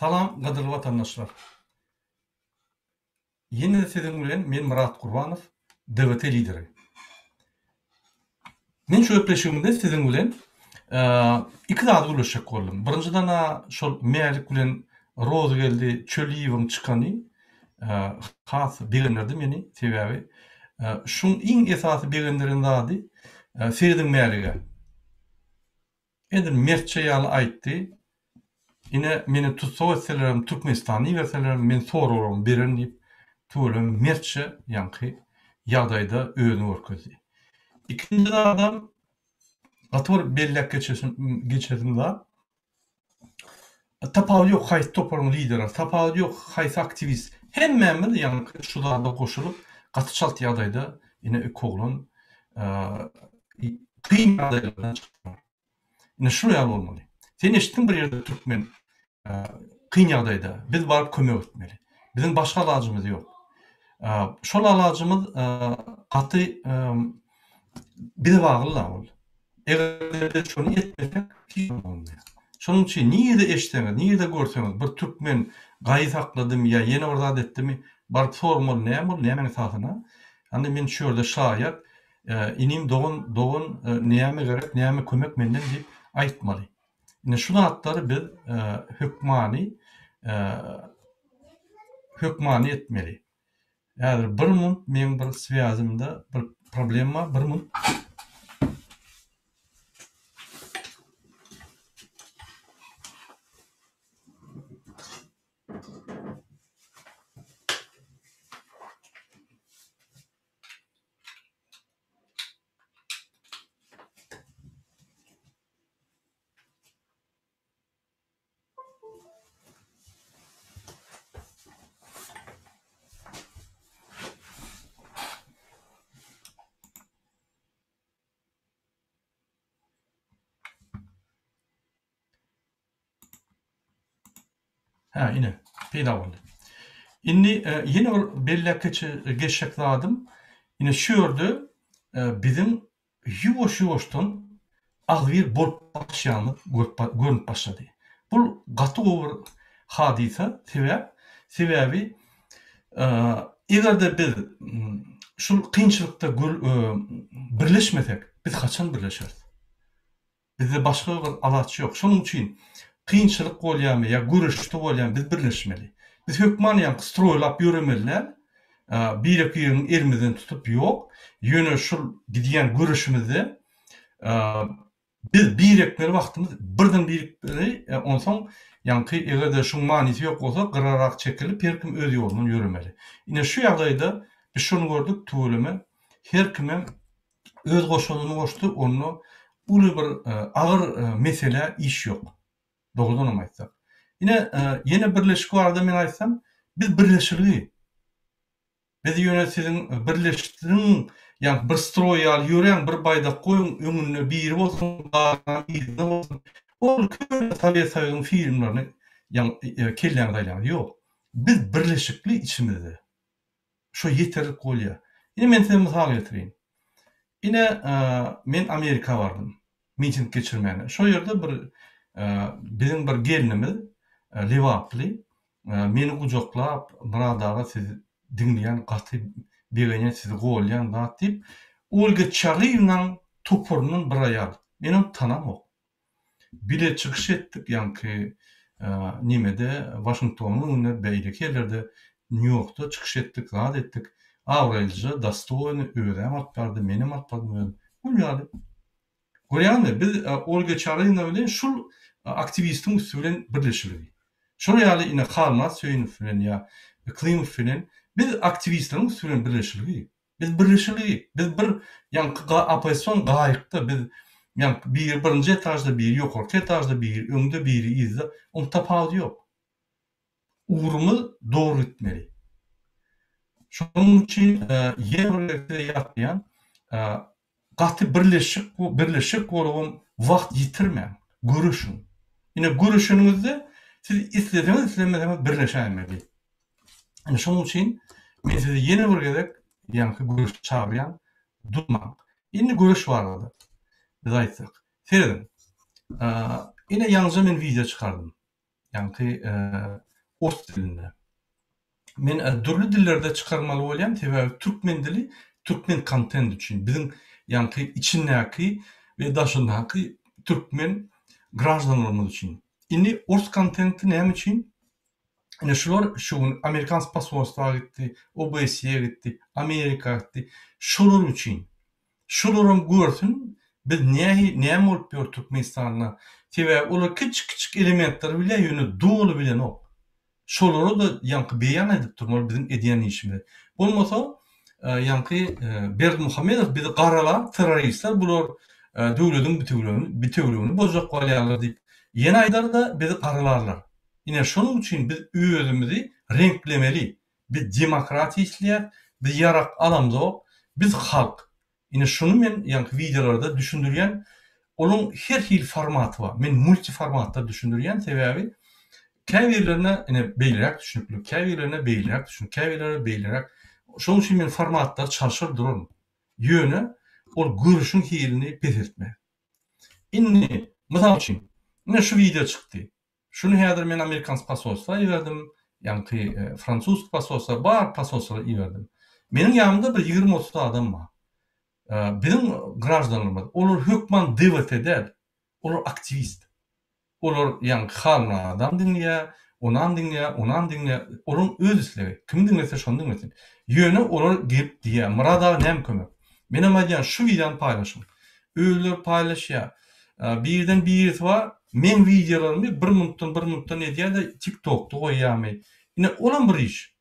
Salam gadyrly watandaşlar. Ýene siziň bilen men Myrat Gurbanow, DWT lideri. Men şu gepleşigimde siziň bilen iki zady gürleşjek boldum. Birinjiden-ä şol Mälik bilen Rozygeldi Çöliýewiň çykany has begendirdi meni. Sebäbi şuň iň esasy begendiren zady serediň Mälige. Edil mertçe ýaly aýtdy. Ine, meni tussag etselerem, Türkmenistana iberselerem, men soraglarymy bererin diýip, tüweleme mertçe ýaňky ýagdaýda özüni görkezdi. Ikinji zadam, gaty bir belläp geçesim zat, tapawudy ýok haýsy toparyň lideri, tapawudy ýok haýsy aktiwist, hemmämiz ýaňky şu zada goşulyp, gaty çalt ýagdaýda ine iki oglan kyn ýagdaýlardan çykdylar. Ine şul ýaly bolmaly. Sen eşitdiň bir ýerde türkmen kyn ýagdaýda biz baryp kömek etmeli. Biziň başga alajymyz ýok. Şol alajymyz gaty bize bagly-da ol. Eger biz şony etmesek hiç bolmaýar. Şonuň üçin nirede eşitseňiz, nirede görseňiz bir türkmen gaýy sakladymy ýa ýene bir zat etdimi baryp sormaly näme boldy nämäň esasyna. Hany men şu ýerde şaýat Inim dogan dogan näme gerek näme kömek menden diýip aýtmaly. Ine şu zatlary biz hökmany hökmany etmeli. Häzir bir munt meň bir swýazymda bir problem bar bir munt. Hä, ine, peýda boldy. Indi ýene bir belläp geçjek zadym, ine şu ýerde biziň ýuwaş-ýuwaşdan agzybir bolup başlaýanymyz görnüp başlady. Bu gaty gowy bir hadysa, sebäp, sebäbi eger-de biz şul kynçylykda birleşmesek, biz haçan birleşeris? Bizde başga bir alaç ýok. Şonuň üçin kynçylyk bolýarmy ýa göreşde bolýarmy biz birleşmeli. Biz hökman ýaňky stroýlap ýöremeli däl. Birek-biregiň elimizden tutup ýok. Ýöne şul gidýän göreşimizde biz birekmeli wagtymyz birden birikmeli. Onsoň ýaňky eger-de şuň manysy ýok bolsa gyrarak çekilip her kim öz ýolundan ýöremeli. Ine şu ýagdaýda biz şony gördük tüweleme her kimem öz goşandyny goşdy, onda uly bir agyr meselä iş ýok. Dogrudanam aýtsak. Ine, ýene birleşik barada men aýtsam, biz birleşilgi. Biz ýöne siziň birleşdiň, ýa bir stroý ýaly ýöräň, bir baýdak goýuň, öňünde biri bolsun, galany yzynda bolsun. Ol köne Sowet Soýuzyň filmlerini kelläňize aýlaňyz. Ýok. Biz birleşikli içimizde. Şo ýeterlik bolýar. Ine men size mysal getireýin. Ine men Amerika bardym miting geçirmäne. Şo ýerde bir biziň bir gelnimiz lebaply meni gujaklap Myrat aga sizi diňleýän gaty begenýän sizi golýan zat diýip Olga Çaryýewnaň toparyndan bir aýal. Men ony tanamok. Bile çykyş etdik ýaňky nemede Waşingtonyň öňünde beýleki ýerlerde Nýu-Ýorkda çykyş etdik zat etdik abraýlyja dostoýny özem alyp bardy menem alyp bardym özüm gül ýaly görýäňizmi biz Olga Çaryna bilen şul aktiwistiň üsti bilen birleşildi şol ýaly ine Halmyrat Söýünow bilen ýa Yklimow bilen biz aktiwistleriň üsti bilen birleşildi Biz birleşilgi, biz bir ýaňky oppozision gaýykda biz ýaňky biri birinji etažda, biri ýokarky etažda, biri öňde, biri yzda, oň tapawudy ýok. Ugrumyz dogry gitmeli. Şonuň üçin ýene bir gezek size ýatlaýan, gaty birleşik birleşik bolubam wagt ýitirmäň, göreşiň. Ine göreşeniňizde siz isleseňiz islemeseňiz birleşäýmeli. Ine şonuň üçin men sizi ýene bir gezek ýaňky göreşe çagyrýan, durmaň. Indi göreş barada biz aýtsak. Serediň. Ine ýaňyja men wideo çykardym. Ýaňky ors dilinde. Men dürli dillerde çykarmaly bolýan, sebäbi türkmen dili türkmen kontent üçin, biziň ýaňky içindäki we daşyndaky türkmen graždanlarymyz üçin. Indi ors kontenti näme üçin? Ine şular şu gün amerikansk posolstwa gitdi, OBSE gitdi, Amerika gitdi. Şolar üçin. Şolaram görsün biz nähi näme bolup ýör Türkmenistanda. Sebäbi olar kiçik kiçik elementleri bilýär ýöne doly bilenok. Şolara-da ýaňky beýan edip durmaly biziň edýän işimizi. Bolmasa ýaňky Berdimuhamedow bizi garalar terroristler bular döwlediň bitewligini bitewligini bozjak bolýarlar diýip ýene aýdar-da bizi garalarlar. Ine şonuň üçin biz özümizi reňklemeli. Biz demokratiýa isleýäs, biz ýarak alamzok, biz halk. Ine şuny men ýaňky wideolarda düşündirýän, olaň her hili formaty bar. Men multi formatda düşündirýän, sebäbi käbirlerine ine beýleräk düşnükli, käbirlerine beýleräk düşnükli, käbirlerine beýleräk. Şonuň üçin men formatlary çalşyr duraryn. Ýöne ol görüşiň hilini peseltmez. Indi, mysal üçin, ine şu wideo çykdy. Şuny häzir men amerikansk posolstwa iberdim, ýaňky fransusk posolstwa, bar posolstwa iberdim. Meniň ýanymda bir 20-30 adam bar. Biziň graždanlarymyz, olar hökman DWT däl, olar aktiwist. Olar ýaňky Halmyradam diňleýär, onam diňleýär, onam diňleýär. Olaryň öz islegi. Kimi diňlese şony diňlesin. Ýöne olar gelip diýýär, Myrat aga näme kömek? Menem aýdýan şu wideony paýlaşyň. Özleri paýlaşýar. Birden birisi bar, meň wideolarymy bir minutdan bir minutdan edýär-de TikTokda goýýarmy. Ine olam bir iş.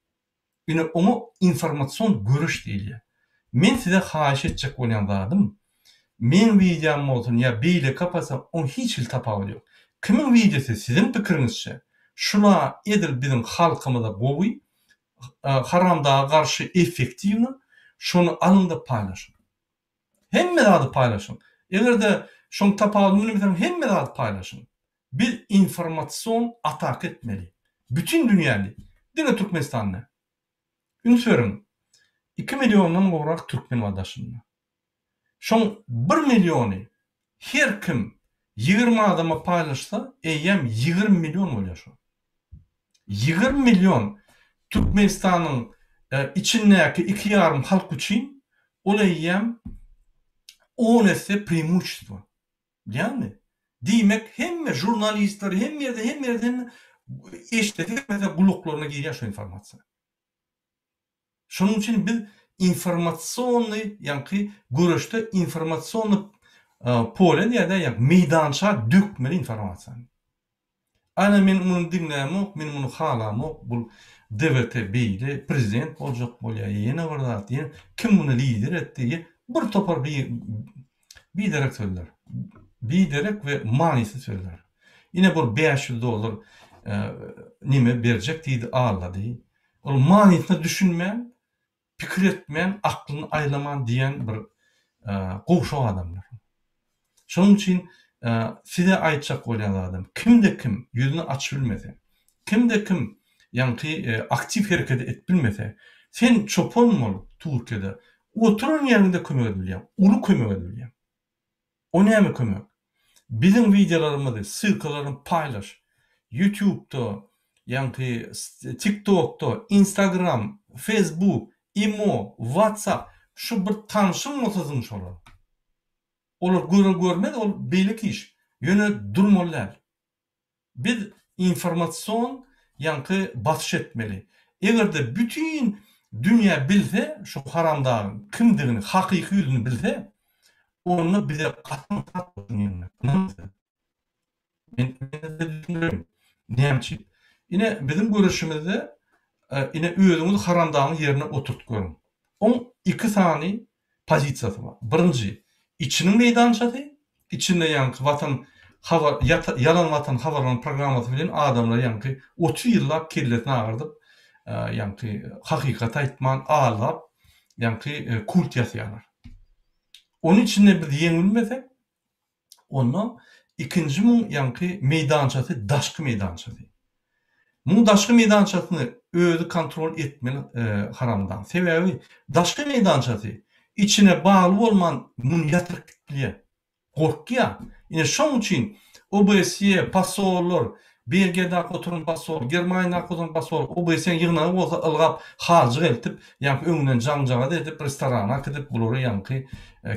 Ine oňa informasion göreş diýilýär. Men size haýyş etjek bolýan zadym, meň wideom bolsun ýa beýleki apasa oň hiç hili tapawudy ýok. Kimiň wideosy siziň pikiriňizçe şula edil biziň halkymyza gowy, haramdaga garşy effektiwno, şony alyň-da paýlaşyň. Hemme zady paýlaşyň. Eger-de şoň tapawudyny bilmeseň hemme zady paýlaşyň. Biz informasion ataka etmeli. Bütin dünýäni, diňe Türkmenistany däl. Üns beriň, iki milliondan gowrak türkmen bar daşynda. Şoň bir milliony her kim 20 adama paýlaşsa, eýýäm 20 million bolýar şo. 20 million Türkmenistanyň içindäki iki ýarym halk üçin ol eýýäm on esse preimuşestwo. Bilýäňmi? Diýmek hemme žurnalistler hemme ýerde hemme ýerde hemme eşidesi gelmese gulaklaryna girýär şu informasiýa. Şonuň üçin biz informasionnyý ýaňky göreşde informasionnyý pole diýýär-dä ýaňky meýdança dökmeli informasiýany. Ana men muny diňlämok, men muny halamok, bul DWT beýle, prezident boljak bolýar, ýene bir zat, ýene kim muny lider etdi, ýe bir topar biderek sözler. Biderek we manysyz sözler. Ine bul 500 dollar neme berjek diýdi, aldady. Ol manysyna düşünmän, pikir etmän, aklyny aýlaman diýen bir gowşak adamlar. Şonuň üçin size aýtjak bolýan zadym, kimde-kim ýüzüni açyp bilmese, kimde-kim ýaňky aktiw hereket edip bilmese, sen çopan bol Türkiýede, oturan ýeriňde kömek edip bilýäň, uly kömek edip bilýäň. O näme kömek? Biziň wideolarymyzy, ssylkalaryny paýlaş. Ýutubda, ýaňky TikTokda, Instagram, Facebook, Imo, WhatsApp şu bir tanşyň bolsa zyň şolara. Olar görer görmez ol beýleki iş. Ýöne durmaly däl. Biz informasion ýaňky basyş etmeli. Eger-de bütin dünýä bilse şu haramdagyň kimdigini, hakyky ýüzüni bilse, onda bize gaty aňsat bolar şuny ýeňmek. Ynanyň size. Men size düşündireýin. Näme üçin? Ine biziň göreşimizde ine özüňizi haramdagyň ýerine oturtyp görüň. Oň iki sany pozisiýasy bar. Birinji, içiniň meýdançasy, içinde ýaňky watan habar ýalan watan habarlaryň programmasy bilen adamlar ýaňky 30 ýyllap kellesini agyrdyp, ýaňky hakykaty aýtman aldap, ýaňky kult ýasaýarlar. Onuň içinde biz ýeňilmesek, Onda ikinji muň ýaňky meýdançasy daşky meýdançasy. Muň daşky meýdançasyny özi kontrol etmeli haramdag. Sebäbi daşky meýdançasy içine bagly bolman muny ýatyryp gidip bilýär. Gorkýar. Ine şoň üçin OBSE, posollar. Belgiýadaky oturan posol, Germaniýadaky oturan posol, OBSE-niň ýygnagy bolsa ylgap haljyk eltip, ýaňky öňünden jaňjagaz edip, restorana äkidip, bulary ýaňky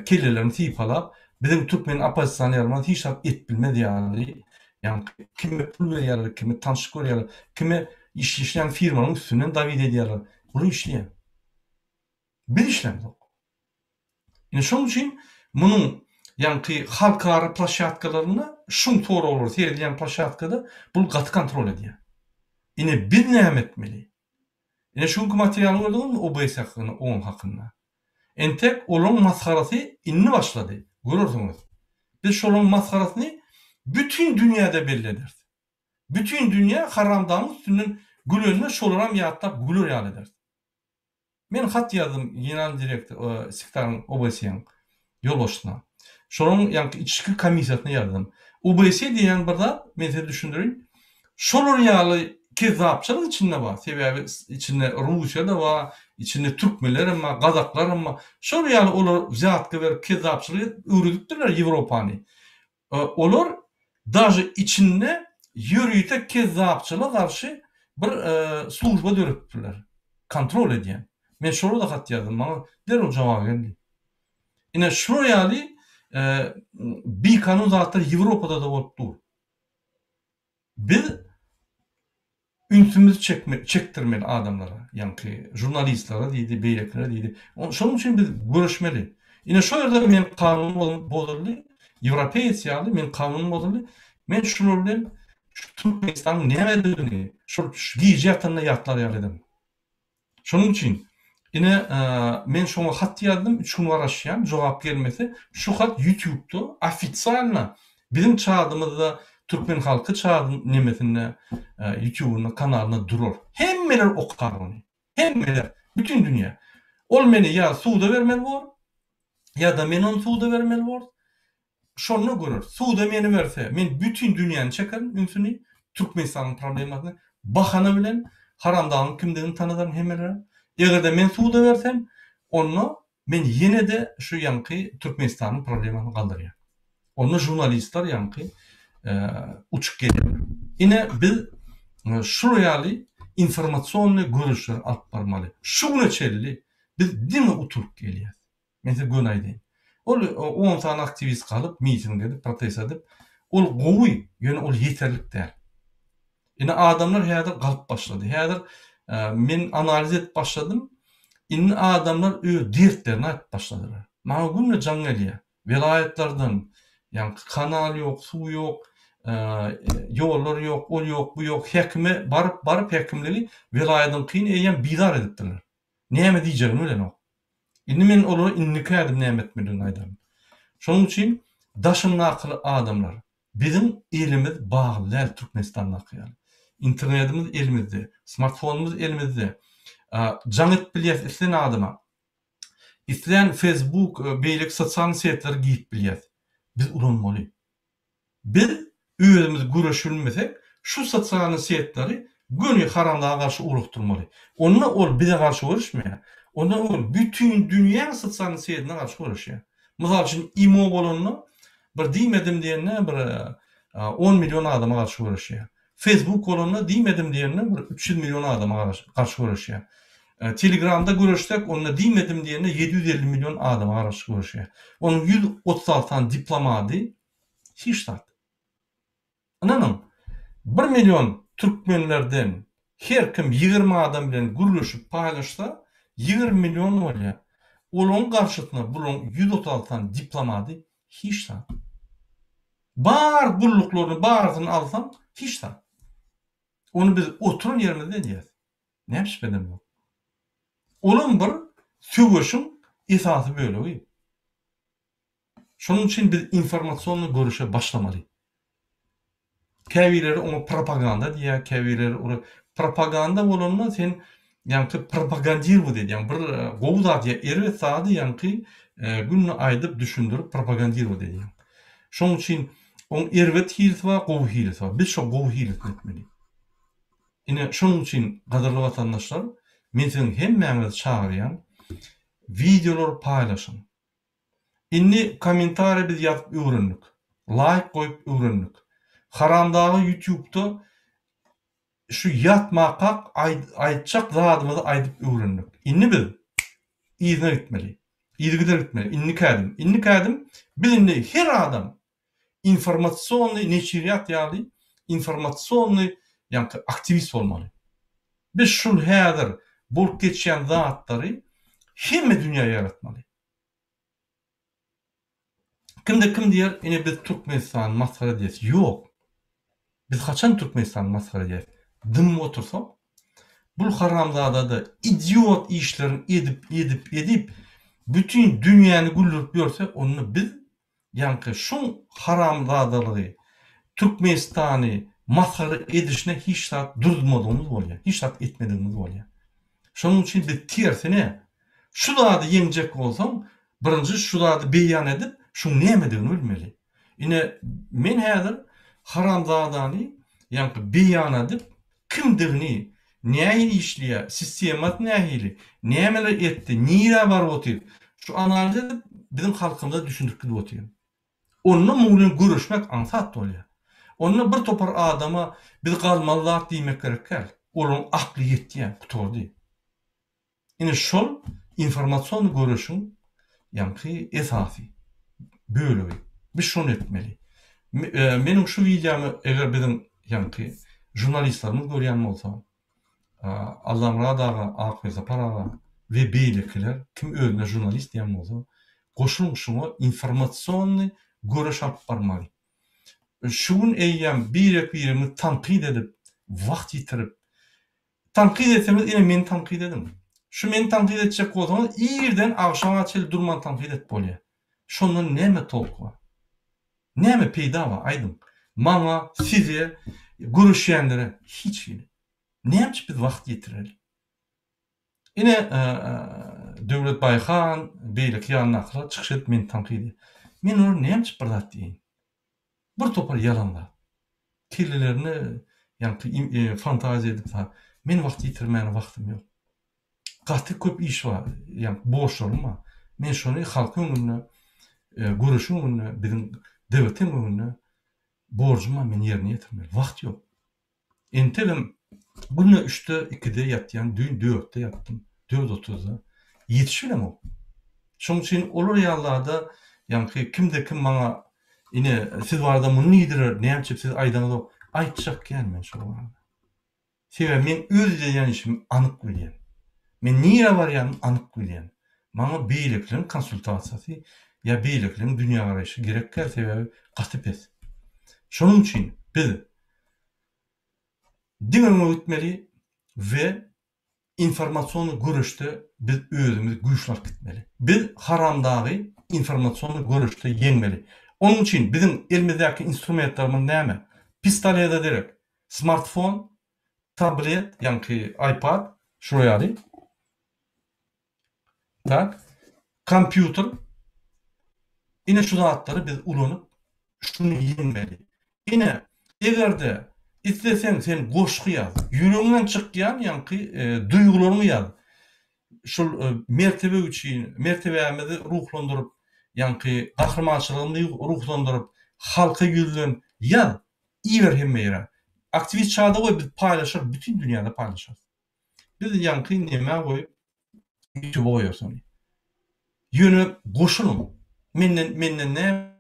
kellelerini sypalap, biziň türkmen oppozisionerimiz hiç zat edip bilmez ýaly, ýaňky kime pul berýärler, kimi tanyş görýärler, kime işleýän firmanyň üstünden dawid edýärler. Bular işleýär. Biz işlämzok. Ine şonuň üçin munuň ýaňky halkara ploşadkalarynda şuň soraglary seredilýän ploşadkada bul gaty kontrol edýär. Ine biz näme etmeli? Ine şu günki materialy gördüňizmi OBS hakynda oň hakynda. Entek olaň masgarasy indi başlady. Görersiňiz. Biz şolaň masgarasyny bütin dünýäde belli ederis. Bütin dünýä haramdagyň üstünden gülende şolaram ýatlap güler ýaly ederis. Men hat ýazdym generalnyý direktor sekretaryň OBSE-niň ýolbaşçysyna. Şolaryň ýaňky içki komissiýasyna ýazdym. OBSE diýýän bir zat, men size düşündireýin. Şolar ýaly kezzapçylyk içinde bar. Sebäbi içinde Russiýa-da bar, içinde türkmenlerem bar, gazaklaram bar. Şol ýaly olar wzýatka berip kezzapçylyk edip öwredipdirler Ýewropany. Olar daže içinde ýörite kezzapçyla garşy bir služba döredipdirler. Kontrol edýän. Men şolara-da hat ýazdym, maňa derrew jogap geldi. Ine şular ýaly bikanun zatlar Ýewropada-da bolup dur. Biz ünsümizi çekme, çekdirmeli adamlara, ýaňky žurnalistlere diýdi, beýlekilere diýdi. Şonuň üçin biz göreşmeli. Ine şo ýerde meniň kanunym bozuldy, ýewropeýs ýaly meniň kanunym bozuldy. Men şular bilen şu Türkmenistanyň nämedigini şol gije ýatanda ýatlar ýaly ederin. Şonuň üçin, ine, men şoňa hat ýazdym, üç gün garaşýan, jogap gelmese, şu hat ýutubda ofitsialno biziň çadymyzda, Türkmen halky çady nemesinde, ýutubynda, kanalynda durar. Hemmeler okar ony. Hemmeler, bütin dünýä. Ol meni ýa suda bermeli bor, ýa-da men ony suda bermeli borus. Şonda görer. Suda meni berse, men bütin dünýäni çekerin ünsüni, Türkmenistanyň problemasyny bahana bilen haramdagyň kimdigini tanadaryn hemmelere. Eger-de men suda bersem, onda men ýene-de şu ýaňky Türkmenistanyň problemasyny galdyrýan. Onda žurnalistler ýaňky uçup gelýärler. Ine biz şular ýaly informasionnyý göreşleri alyp barmaly. Şu güne çenli biz diňe utulyp gelýäs. Men size göni aýdaýyn. Ol on sany aktiwist galyp, miting edip, protest edip, ol gowy, ýöne ol ýeterlik däl. Indi adamlar häzir galyp başlady. Häzir men analiz edip başladym. Indi adamlar öz dertlerini aýdyp başladylar. Maňa günde jaň gelýär. Welaýatlardan, ýaňky kanal ýok, suw ýok, ýollar ýok, ol ýok, bu ýok. Häkime baryp, baryp häkimligi welaýatyňkyny eýýäm bizar edipdirler. Näme diýjegini bilenok. Indi men olara indiki ädim näme etmelidigini aýdaryn. Şonuň üçin daşyndaky adamlar, biziň elimiz bagly däl Türkmenistandaky ýaly. Internetimiz elimizde, smartfonymyz elimizde. Jaň edip bilýäs islän adama. Islän Facebook, beýleki sosial setlere girip bilýäs. Biz ulanmaly. Biz özümiz göreşilmesek şu sosialnyý setleri göni haramdaga garşy ugrukdyrmaly. Onda ol bize garşy göreşmeýär. Onda ol bütin dünýäň sosialnyý setine garşy göreşýär. Mysal üçin imo bolanda bir diýmedim diýende bir on million adama garşy göreşýär. Facebook bolanda diýmedim diýende bir 300 million adama garşy göreşýär. Telegramda göreşsek onda diýmedim diýende 750 million adama garşy göreşýär. Onuň 136 sany diplomady Hiç zat. Ynanyň, bir million türkmenlerden her kim 20 adam bilen gürleşip paýlaşsa, 20 million bolýar. Olaryň garşysyna bularyň 136 sany diplomady hiç zat. Bar gulluklaryny barysyny alsaň hiç zat. Ony biz oturan ýerimizde edýäs. Näme şübhedem ýok. Olam bir söweşiň esasy bölegi. Şonuň üçin biz informasionnyý göreşe başlamaly. Käbirleri oňa propaganda diýýär, käbirleri ora propaganda bolanda sen ýaňky propagandirowat edýäň. Bir gowy zat ýa erbet zady ýaňky günde aýdyp düşündirip propagandirowat edýäň. Şonuň üçin oň erbet hilisi bar, gowy hilisi bar. Biz şo gowy hilisini etmeli. Ine şonuň üçin gadyrly watandaşlar men siziň hemmäňizi çagyrýan wideolary paýlaşyň. Indi kommentariýa biz ýazyp öwrendik. Laýk goýup öwrendik. Haramdagy ýutubda. şu ýatmakak aýtjak zadymyzy aýdyp öwrendik. Indi biz yzyna gitmeli. Yzygider gitmeli. Indiki ädim. Indiki ädim biz indi her adam informasionnyý neşirýat ýaly informasionnyý ýaňky aktiwist bolmaly. Biz şul häzir bolup geçýän zatlary hemme dünýä ýaratmaly. Kimde kim diýer, ine biz Türkmenistany masgara edýäs. Ýok. Biz haçan Türkmenistany masgara edýäs? Dymyp otursak, bul haramzada-da idiot işlerini edip, edip, edip, bütin dünýäni güldürip ýörse, onda biz ýaňky şuň haramzadalygy, Türkmenistany masgara edişine hiç zat durdurmadygymyz bolýar, hiç zat etmedigimiz bolýar. Şonuň üçin biz tersine, şu zady ýeňjek bolsaň, birinji şu zady beýan edip, şuň nämedigini bilmeli. Ine, men häzir haramzadany ýaňky beýan edip, kimdigini, nähili işleýär, sistemasy nähili, nämeler etdi, nirä baryp otyr, şu analiz edip, biziň halkymyza düşündirip gidip otyryn. Onda muň bilen göreşmek aňsat bolýar. Onda bir topar adama biz galmaly zat diýmek gerek däl. Olaryň akly ýetýär, gutardy. Ine şol informasion göreşiň ýaňky esasy bölegi. Biz şony etmeli. Meniň şu wideomy eger biziň ýaňky žurnalistlerimiz görýän bolsa, Allamyrat aga, Akwersapar aga we beýlekiler kim özüne žurnalist diýen bolsa, goşulyň şuňa informasionnyý göreş alyp barmaly. Şu gün eýýäm birek-birimizi tankyt edip, wagt ýitirip, Tankyt etseňiz ine meni tankyt ediň. Şu meni tankyt etjek bolsaňyz irden agşama çenli durman tankyt edip bolýar. Şondan näme tolk bar? Näme peýda bar aýdyň? Maňa, size, göreşýänlere hiç hili. Näme üçin biz wagt ýitireli? Ine Döwlet Baýhan beýleki ýanyndakylar çykyş edip meni tankyt edýär. Men olara näme üçin bir zat diýeýin? Bir topar ýalan zat. Kellelerine ýaňky fantaziýa edip zat. Men wagt ýitirmäne wagtym ýok. Gaty köp iş bar, ýaňky borçlarym bar. Men şony halkyň öňünde, göreşiň öňünde, biziň DWT-iň öňünde borjum bar, men ýerine ýetirmeli. Wagt ýok. Entegem günde üçde, ikide ýatýan, düýn dörtde ýatdym, dört otuzda. Ýetişip bilemok. Şonuň üçin olar ýaly-da ýaňky kimde-kim maňa ine siz barada muny diýdiler, näme üçin siz aýdaňyzok, aýtjak däl men şol barada. Sebäbi men öz edýän işimi anyk bilýän. Men nirä barýanymy anyk bilýän. Maňa beýlekileriň konsultasiýasy ýa beýlekileriň dünýägaraýşy gerek däl, sebäbi gaty pes. Şonuň üçin biz Diňe öňe gitmeli we informasion göreşde biz özümizi güýçli alyp gitmeli. Biz haramdagy informasion göreşde ýeňmeli. Onuň üçin biziň elimizdäki instrumentlerimiz näme? Pistolede derek smartfon, tablet, ýaňky iPad, şular ýaly. Tak. Kompýuter. Ine şu zatlary biz ulanyp, şuny ýeňmeli. Ine, eger-de isleseň sen goşgy ýaz, ýüregiňden çykýan ýaňky duýgularyňy ýaz. Şul mertebe üçin, mertebämizi ruhlandyryp, ýaňky gahrymançylygymyzy ruhlandyryp, halka ýüzlen, ýaz, iber hemme ýere. Aktiwist çada goý, biz paýlaşarys, bütin dünýäde paýlaşarys. Biz ýaňky nämä goýup ýutuba goýarys ony. Ýöne goşulyň. Menden menden nä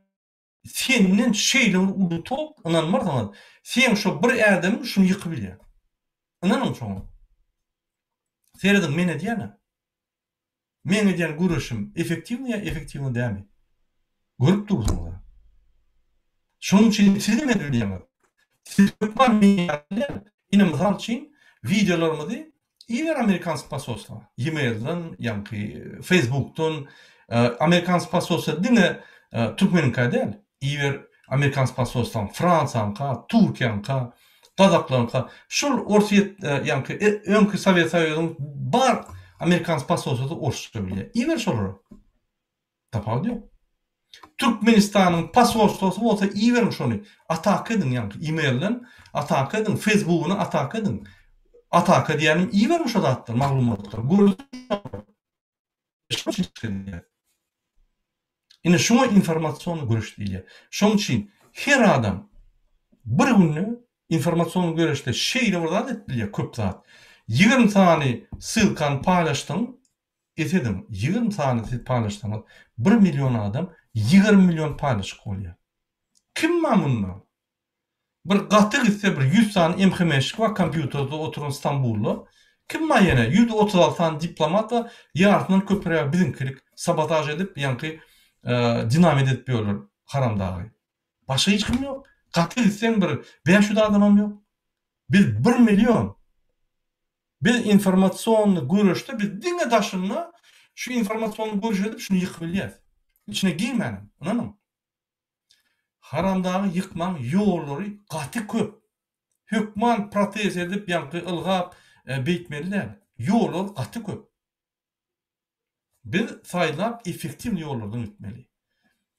senden şeýle bir uly tok ynanmarsyňyz. Seň şo bir ädemiň şuny ýykybilýär. Ynanyň şoňa. Serediň men edýän-ä. Meň edýän göreşim efektiwny ýa efektiwny dälmi? Görüp dursuňyz-a. Şonuň üçin siz hem edip bilýäňiz. Siz hökman men ýaly däl. Ine mysal üçin wideolarymyzy iber amerikansk posolstwa, e-mailden, ýaňky Facebookdan, amerikansk posolstwa diňe türkmeniňkä däl, iber amerikansk posolstwaň Fransiýaňka, Türkiýäňka, Gazaklaryňka, şol Orsýet ýaňky öňki Sowet Soýuzyň bar amerikansk posolstwasy orsça bilýär. Iber şolara. Tapawudy ýok. Türkmenistanyň posolstwasy bolsa iberiň şony. Ataka ediň ýaňky e-mailden ataka ediň, Facebookyny ataka ediň. Ataka diýýänim iberiň şo zatlary, maglumatlary. Görsün. Ine şuňa informasion göreş diýilýär. Şonuň üçin her adam bir günde. Informasion göreşde şeýle bir zat edip bilýär, köp zat. 20 sany ssylkany paýlaşdyň, esediň, 20 sany siz paýlaşsaňyz, bir million adam 20 million paýlaşyk bolýar. Kim bar munda? Bir gaty gitse bir ýüz sany MHM-şik bar kompýuterde oturan Stambulda. Kim bar ýene? 136 sany diplomat bar, ýarysyndan köpürägi biziňkilik sabotaž edip, ýaňky dinamit edip ýörler haramdagy. Başga hiç kim ýok. Gaty gitseň bir 500 adamam ýok. Biz bir million. Biz informasionny göreşde biz diňe daşynda şu informasionny göreş edip şuny ýykyp bilýäs. Içine girmänem, ynanyň. Haramdagy ýykmaň ýollary gaty köp. Hökman protest edip ýaňky ylgap beýtmeli däl. Ýollary gaty köp. Biz saýlap effektiwnyý ýollardan gitmeli.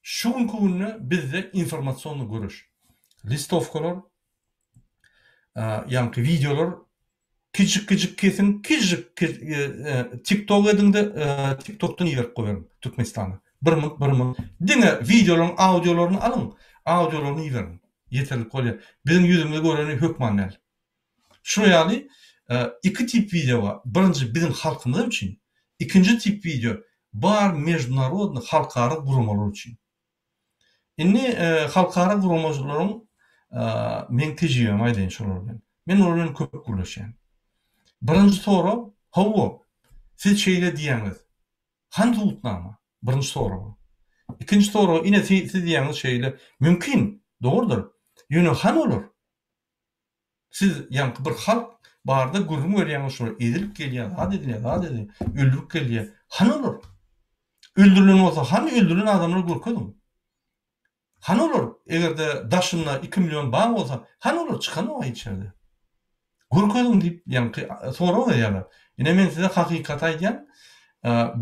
Şu günki günde bizde informasionnyý göreş. Listowkalar, ýaňky wideolar kijik-kijik kesiň, kijik TikTok ediňde TikTokdan iberip goýaryň Türkmenistana. Bir munt, bir munt. Diňe wideolaryň audiolaryny alyň, audiolaryny iberiň. Ýeterlik bolýar. Biziň ýüzümizi göreni hökman däl. Şular ýaly iki tip wideo bar. Birinji biziň halkymyz üçin, ikinji tip wideo bar meždunarodnyý halkara guramalar üçin. Indi halkara guramacylaryň meň tejribämi aýdaýyn şolar bilen. Men olar bilen köp gürleşýän. Birinji sorag, hawa, siz şeýle diýýäňiz. Hany subutnama? Birinji sorag. Ikinji sorag, ine siz diýýäňiz şeýle. Mümkin, dogrudyr. Ýöne hany olar? Siz ýaňky bir halk barada gürrüň berýäňiz şolar ezilip gelýär zat edilýär zat edilýär öldürip gelýär hany olar öldürilen bolsa hany öldürilen adamlary görkeziň hany olar egerde daşynda iki million bar bolsa hany olar çykanok hiç ýerde görkeziň diýip ýaňky sorag berýärler ine men size hakykaty aýdýan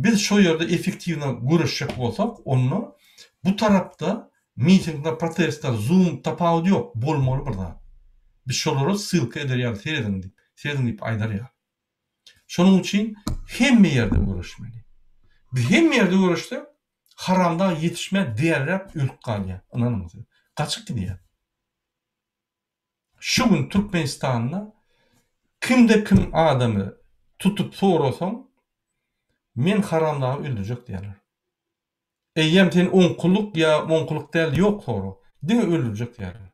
biz şo ýerde effektiwno göreşjek bolsak onda bu tarapda Mitingler, protestler, zoom tapawudy ýok, bolmaly bir zat. Biz şolara ssylka eder ýaly serediň diýip, serediň diýip aýdar ýaly. Şonuň üçin hemme ýerde göreşmeli. Biz hemme ýerde göreşsek, haramdag ýetişmän däliräp ölüp galýar, ynanyň siz. Gaçyp gidýär. Şu gün Türkmenistanda kimde kim adamy tutup sorasaň, men haramdagy öldürjek diýerler. Eýýäm sen oňkulyk ýa moňkulyk däl ýok sorag. Diňe öldürjek diýýärler.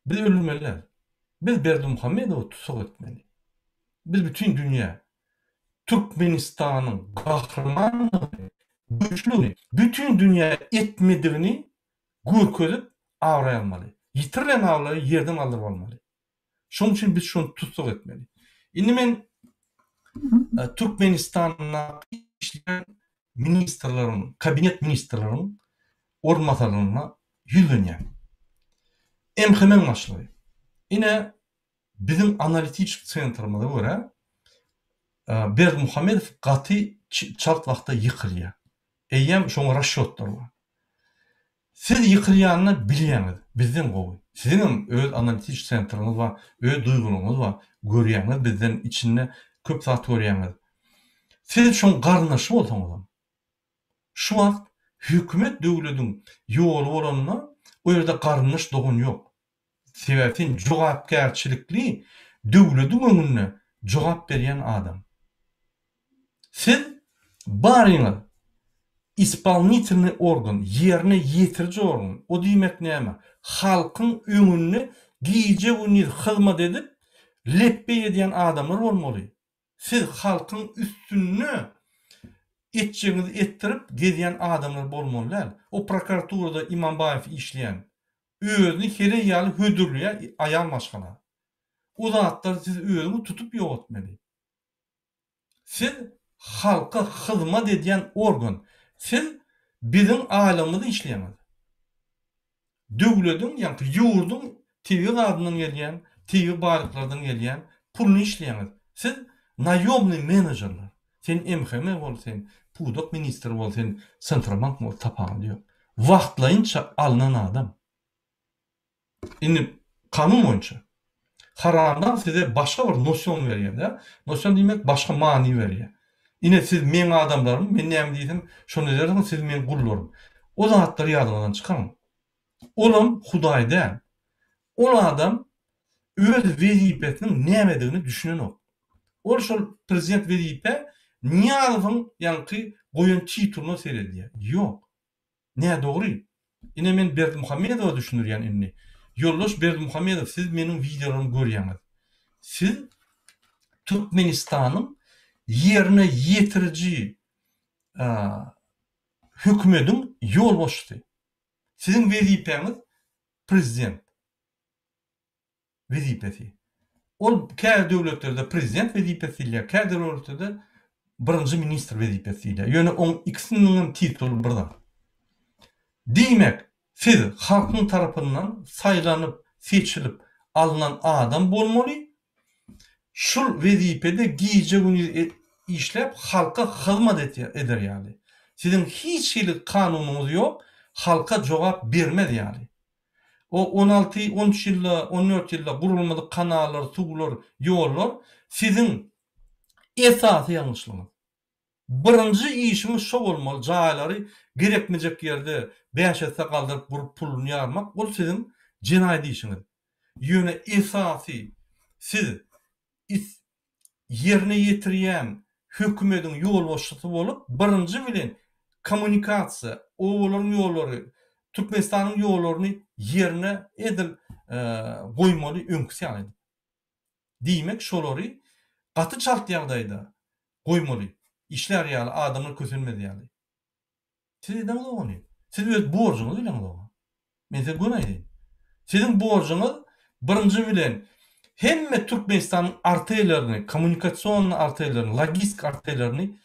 Biz öldürmeli däl. Biz Berdimuhamedowy tussag etmeli. Biz bütin dünýä Türkmenistanyň gahrymandygyny, güýçlüdigini, bütin dünýä etmedigini görkezip abraý almaly. Ýitirilen abraýy ýerden galdyryp almaly. Şonuň üçin biz şony tussag etmeli. Indi men Türkmenistandaky işleýän ministrleriň, kabinet ministrleriň orunbasarlaryna ýüzlenýän. MHM-iň başlygy. Ine, biziň analitik sentrimize görä, Berdimuhamedow gaty çalt wagtda ýykylýar. Eýýäm şoňa rasçýotlar bar. Siz ýykylýanyny bilýäňiz, bizden gowy. Siziňem öz analitik sentriňiz bar, öz duýgularyňyz bar, görýäňiz bizden içinde köp zat görýäňiz. Siz şoň garyndaşy bolsaňyzam, şu wagt hökümet döwlediň ýoly bolanda o ýerde garyndaş dogan ýok. Sebäbi sen jogapkärçilikli döwlediň öňünde jogap berýän adam. Siz baryňyz ispolnitelnyý organ, ýerine ýetiriji organ, o diýmek näme? Halkyň öňünde gije-gündiz hyzmat edip, lepbeý edýän adamlar bolmaly. Siz halkyň üstünde etjegiňizi etdirip gezýän adamlar bolmaly däl. O prokuraturada Imambaýew işleýän, özüni heleý ýaly hödürleýär aýal maşgala. O zatlary siz özüňiz tutup ýok etmeli. Siz halka hyzmat edýän organ. Siz biziň aýlygymyzy işleýäňiz. Döwlediň, ýaňky ýurduň tebigy gazyndan gelýän, tebigy baýlyklardan gelýän puluny işleýäňiz. Siz naýomnyý menejerler. Sen MHM bol, sen pudak ministri bol, sen Sentrobank bol, tapawudy ýok. Wagtlaýynça alnan adam. Indi kanun boýunça haramdag size başga bir nosion berýär-de. Nosion diýmek başga many berýär. Ine siz meň adamlarym, men näme diýsem şony edersiňiz, siz meň gullarym. O zatlary ýadyňyzdan çykaryň. Olam Hudaý däl. Ol adam. Öz wezipesiniň nämedigini düşünenok. Ol şol prezident wezipä Nyýazowyň ýaňky goýan titulyna seredýär. Ýok. Nädogry. Ine men Berdimuhamedowa düşündirýän indi. Ýoldaş Berdimuhamedow siz meniň wideolarymy görýäňiz. Siz Türkmenistanyň ýerine ýetiriji hökümediň ýolbaşçysy. Siziň wezipäňiz prezident. Wezipesi. Ol käbir döwletlerde prezident wezipesi diýilýär, käbir döwletlerde birinji ministr wezipesi diýilýär. Ýöne oň ikisiniň hem tituly bir zat. Diýmek, siz halkyň tarapyndan saýlanyp, seçilip alnan adam bolmaly. Şul wezipede gije-gündiz işläp halka hyzmat eder ýaly. Siziň hiç hili kanunyňyz ýok, halka jogap bermez ýaly. O 16, 13 ýylda, 14 ýylda gurulmadyk kanallar, suwlar, ýollar siziň esasy ýalňyşlygyňyz. Birinji işiňiz şo bolmaly, jaýlary gerekmejek ýerde bäş esse galdyryp gurup puluny ýarmak, ol siziň jenaýat işiňiz. Ýöne esasy siz is ýerine ýetirýän hökümediň ýolbaşçysy bolup, birinji bilen kommunikasiýa, obalaryň ýollary, Türkmenistanyň ýollaryny ýerine edil goýmaly öňküsi ýaly edip. Diýmek şolary gaty çalt ýagdaýda goýmaly, işlär ýaly, adamlar kösenmez ýaly. Siz edeňizok ony. Siz öz borjuňyzy bileňizok. Men size göni aýdaýyn. Siziň borjuňyz birinji bilen hemme Türkmenistanyň artellerini, kommunikasionnyý artellerini, logistik artellerini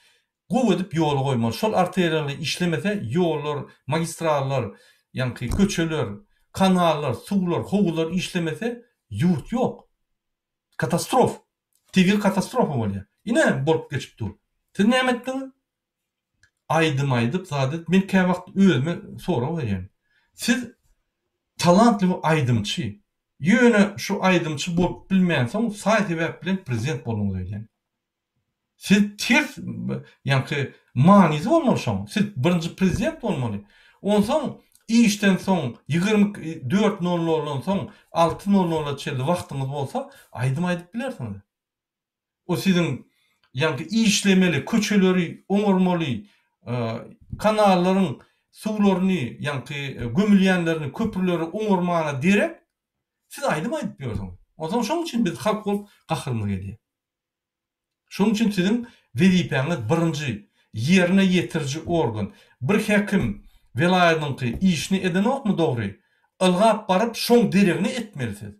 gowy edip ýola goýmaly. Şol artellerler işlemese ýollar, magistrallar, ýaňky köçeler, kanallar, suwlar, howuzlar işlemese ýurt ýok. Katastrof. Tebigy katastrofa bolýar. Ine bolup geçip dur. Siz näme etdiňiz? Aýdym aýdyp zat edip men käwagt özüme sorag berýän. Siz talantly bir aýdymçy. Ýöne şu aýdymçy bolup bilmänsoň saý sebäp bilen prezident bolduňyz öýdýän. Siz ters ýaňky manysy bolmaly şoň. Siz birinji prezident bolmaly. Onsoň işden soň 24 nol noldan soň alty nol nola çenli wagtyňyz bolsa aýdym aýdyp bilersiňiz. O siziň ýaňky işlemeli, köçeleri oňarmaly, kanallaryň suwlaryny, ýaňky gömülýänlerini, köprüleri oňarmana derek, siz aýdym aýdyp ýörsüňiz. Onsoň şoň üçin biz halk bolup gahrymyz gelýär. Şonuň üçin siziň wezipäňiz birinji, ýerine ýetiriji organ. Bir häkim welaýatynyňky işini edenokmy dogry, ylgap baryp şoň deregine etmeli siz.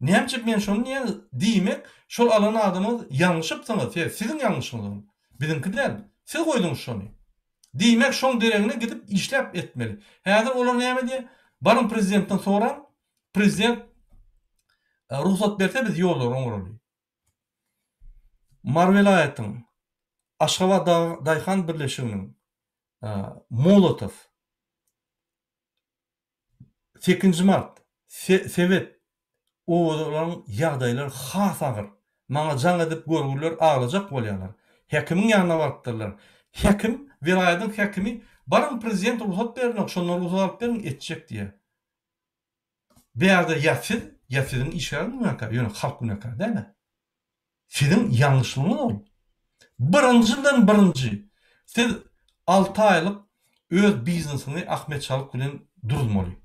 Näme üçin men şony diýýän, diýmek, şol alan adamyňyz ýalňyşypsyňyz, sebäbi siziň ýalňyşyňyz ol, biziňki däl, siz goýduňyz şony. Diýmek, şoň deregine gidip işläp etmeli. Häzir olar näme diýýär, baryň prezidentden soraň, prezident rugsat berse biz ýollary oňaraly. Mary welaýatyň Aşgabat daýhan birleşiginiň Molotow, Sekizinji mart, Sebet, obalaryň ýagdaýlary has agyr. Maňa jaň edip görgüliler aglajak bolýarlar. Häkimiň ýanyna barypdyrlar. Häkim, welaýatyň häkimi, baryň prezident rugsat berenok, şondan rugsat alyp beriň, etjek diýýär. Bärde ýa siz, ýa siziň işgäriňiz günäkär, ýöne halk günäkär däl-ä. Siziň ýalňyşlygyňyz ol. Birinjiden birinji, siz alty aýlyk öz biznesiňi Ahmet Çalyk bilen duruzmaly.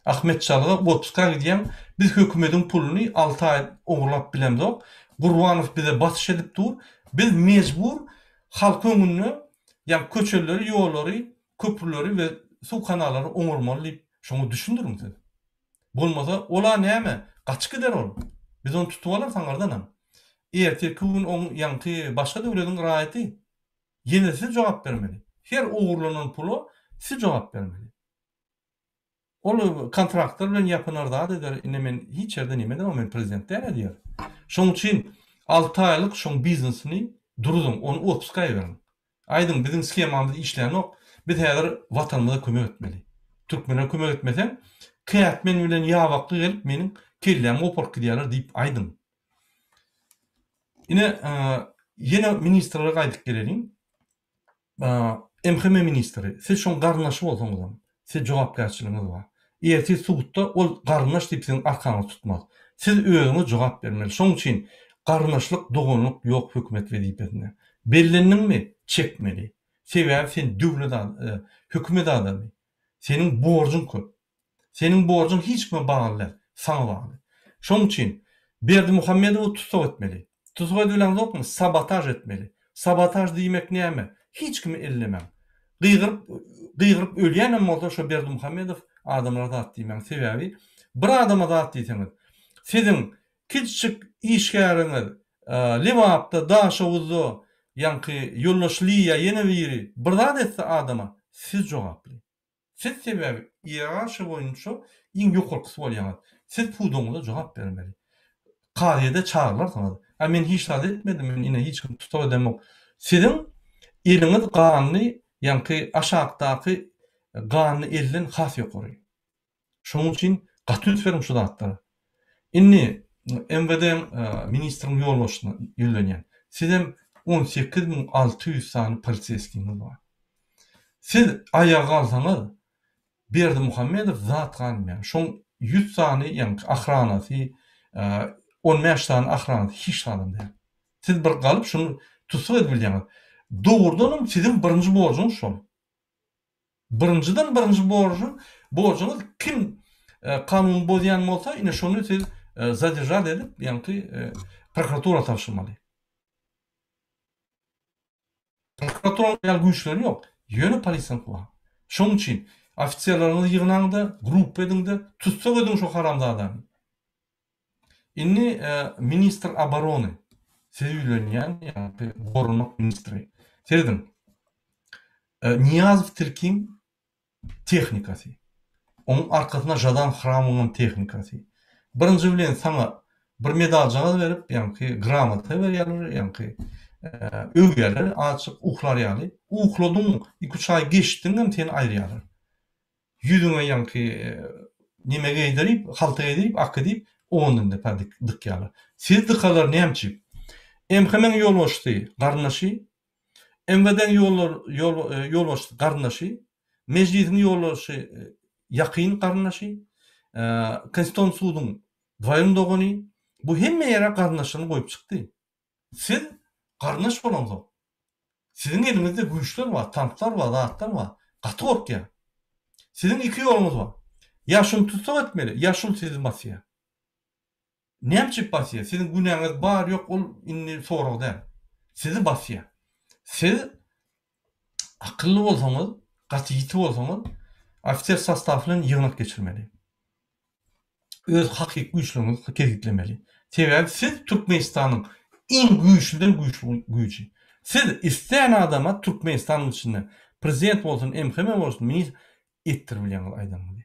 Ahmet Çalyga otpuska gidýäň, biz hökümediň puluny alty aý ogurlap bilemzok, Gurbanow bize basyş edip dur, biz mejbur halk öňünde ýa köçeleri, ýollary, köprüleri we suw kanallary oňarmaly diýip şoňa düşündiriň siz. Bolmasa ola näme, gaçyp gider ol. Biz ony tutup alarys aňardanam. Ertirki gün oň ýaňky başga döwlediň raýaty. Ýene siz jogap bermeli. Her ogurlanan pula siz jogap bermeli. Ol kontraktlar bilen ýapynar zat eder, indi men hiç ýerde neme edemok, men prezident däl-ä diýer. Şoň üçin alty aýlyk şoň biznesini duruzyň, ony otpuska iberiň. Aýdyň biziň shemamyz işlänok biz häzir watanymyza kömek etmeli. Türkmenlere kömek etmeseň kätmen bilen ýabakly gelip meniň kellämi goparyp gidýärler diýip aýdyň. Ine ýene ministrlere gaýdyp geleliň. MHM ministri siz şoň garyndaşy bolsaňyzam siz jogapkärçiligiňiz bar. Ertir sudda ol garyndaş diýip siziň arkaňyzy tutmaz. Siz özüňiz jogap bermeli. Şoň üçin garyndaşlyk, doganlyk ýok hökümet wezipesinde. Bellendiňmi, çekmeli. Sebäbi sen döwlet hökümet adamy. Seniň borjuň köp. Seniň borjuň hiç kime bagly däl, saňa bagly. Şoň üçin Berdimuhamedowy tussag etmeli. Tussag edibileňzokmy, sabotaž etmeli. Sabotaž diýmek näme? Hiç kimi ellemäň. Gygyryp, gygyryp ölýänem bolsa şo Berdimuhamedow adamlara zat diýmäň. Sebäbi bir adama zat diýseňiz, siziň kiçijik işgäriňiz Lebapda, Daşoguzda ýaňky ýoldaş Liýa ýene biri bir zat etse adama, siz jogaply. Siz sebäbi iýerarhiýa boýunça iň ýokarkysy bolýaňyz. Siz pudagyňyza jogap bermeli. Kazyýete çagyrylarsyňyz. A men hiç zat etmedim, men ine hiç kimi tussag edemok. Siziň eliňiz ganly, ýaňky aşakdaky ganly elden has ýokary. Şonuň üçin gaty üns beriň şu zatlara. Indi MWD-iň ministriň ýolbaşçysyna ýüzlenýän. Sizem 18600 sany poliseýskiňiz bar. Siz aýaga galsaňyz, Berdimuhamedow zat galmaýar. Şoň 100 sany ýaňky ahranasy, 15 sany ahranasy hiç zadam däl. Siz bir galyp şuny tussag edip bilýäňiz. Dogrudanam siziň birinji borjuňyz şol. Birinjiden birinji borjy borjuňyz kim kanuny bozýan bolsa ine şony siz zadержat edip ýaňky prokuratura tabşyrmaly. Prokuraturanyň ýaly güýçleri ýok. Ýöne polisiýanyňky bar. Şonuň üçin ofiserleriňizi ýygnaňda, gruppa ediňde, tussag ediň şo haramzadany. Indi ministr oborony size ýüzlenýän ýaňky goranmak ministri. Serediň. Nyýazow tilkiň tehnikasy. Onuň arkasynda Žadan Hramowyň tehnikasy. Birinji bilen saňa bir medaljagaz berip, ýaňky gramota berýärler, ýaňky öwýärler, azajyk uklar ýaly. Ukladyň, iki-üç aý geçdiňem seni aýyrýarlar. Ýüzüňe ýaňky neme geýdirip, halta geýdirip, aky diýip, ondan depa dykýarlar. Sizi dykarlar näme üçin? MHM-iň ýolbaşçysy garyndaşy, MWD-niň ýolbaşçysy garyndaşy, Mejlisiň ýolbaşçysy ýakyn garyndaşy, Konstitusion suduň dwaýun dogany, bu hemme ýere garyndaşlaryny goýup çykdy. Siz garyndaş bolaňzok. Siziň eliňizde güýçler bar, tanklar bar, zatlar bar. Gaty gorkýan. Siziň iki ýoluňyz bar. Ýa şuny tussag etmeli, ýa şul sizi basýar. Näme üçin basýar? Siziň günäňiz bar, ýok ol indi sorag däl. Sizi basýar. Siz akylly bolsaňyz, gaty ýiti bolsaňyz, ofiser sostaw bilen ýygnak geçirmeli. Öz hakyky güýçleriňizi kesgitlemeli. Sebäbi siz Türkmenistanyň iň güýçlüden güýçli güýji. Siz islän adama Türkmenistanyň içinde prezident bolsun, MHM bolsun, ministr etdirip bilýäňiz aýdanyňyzy.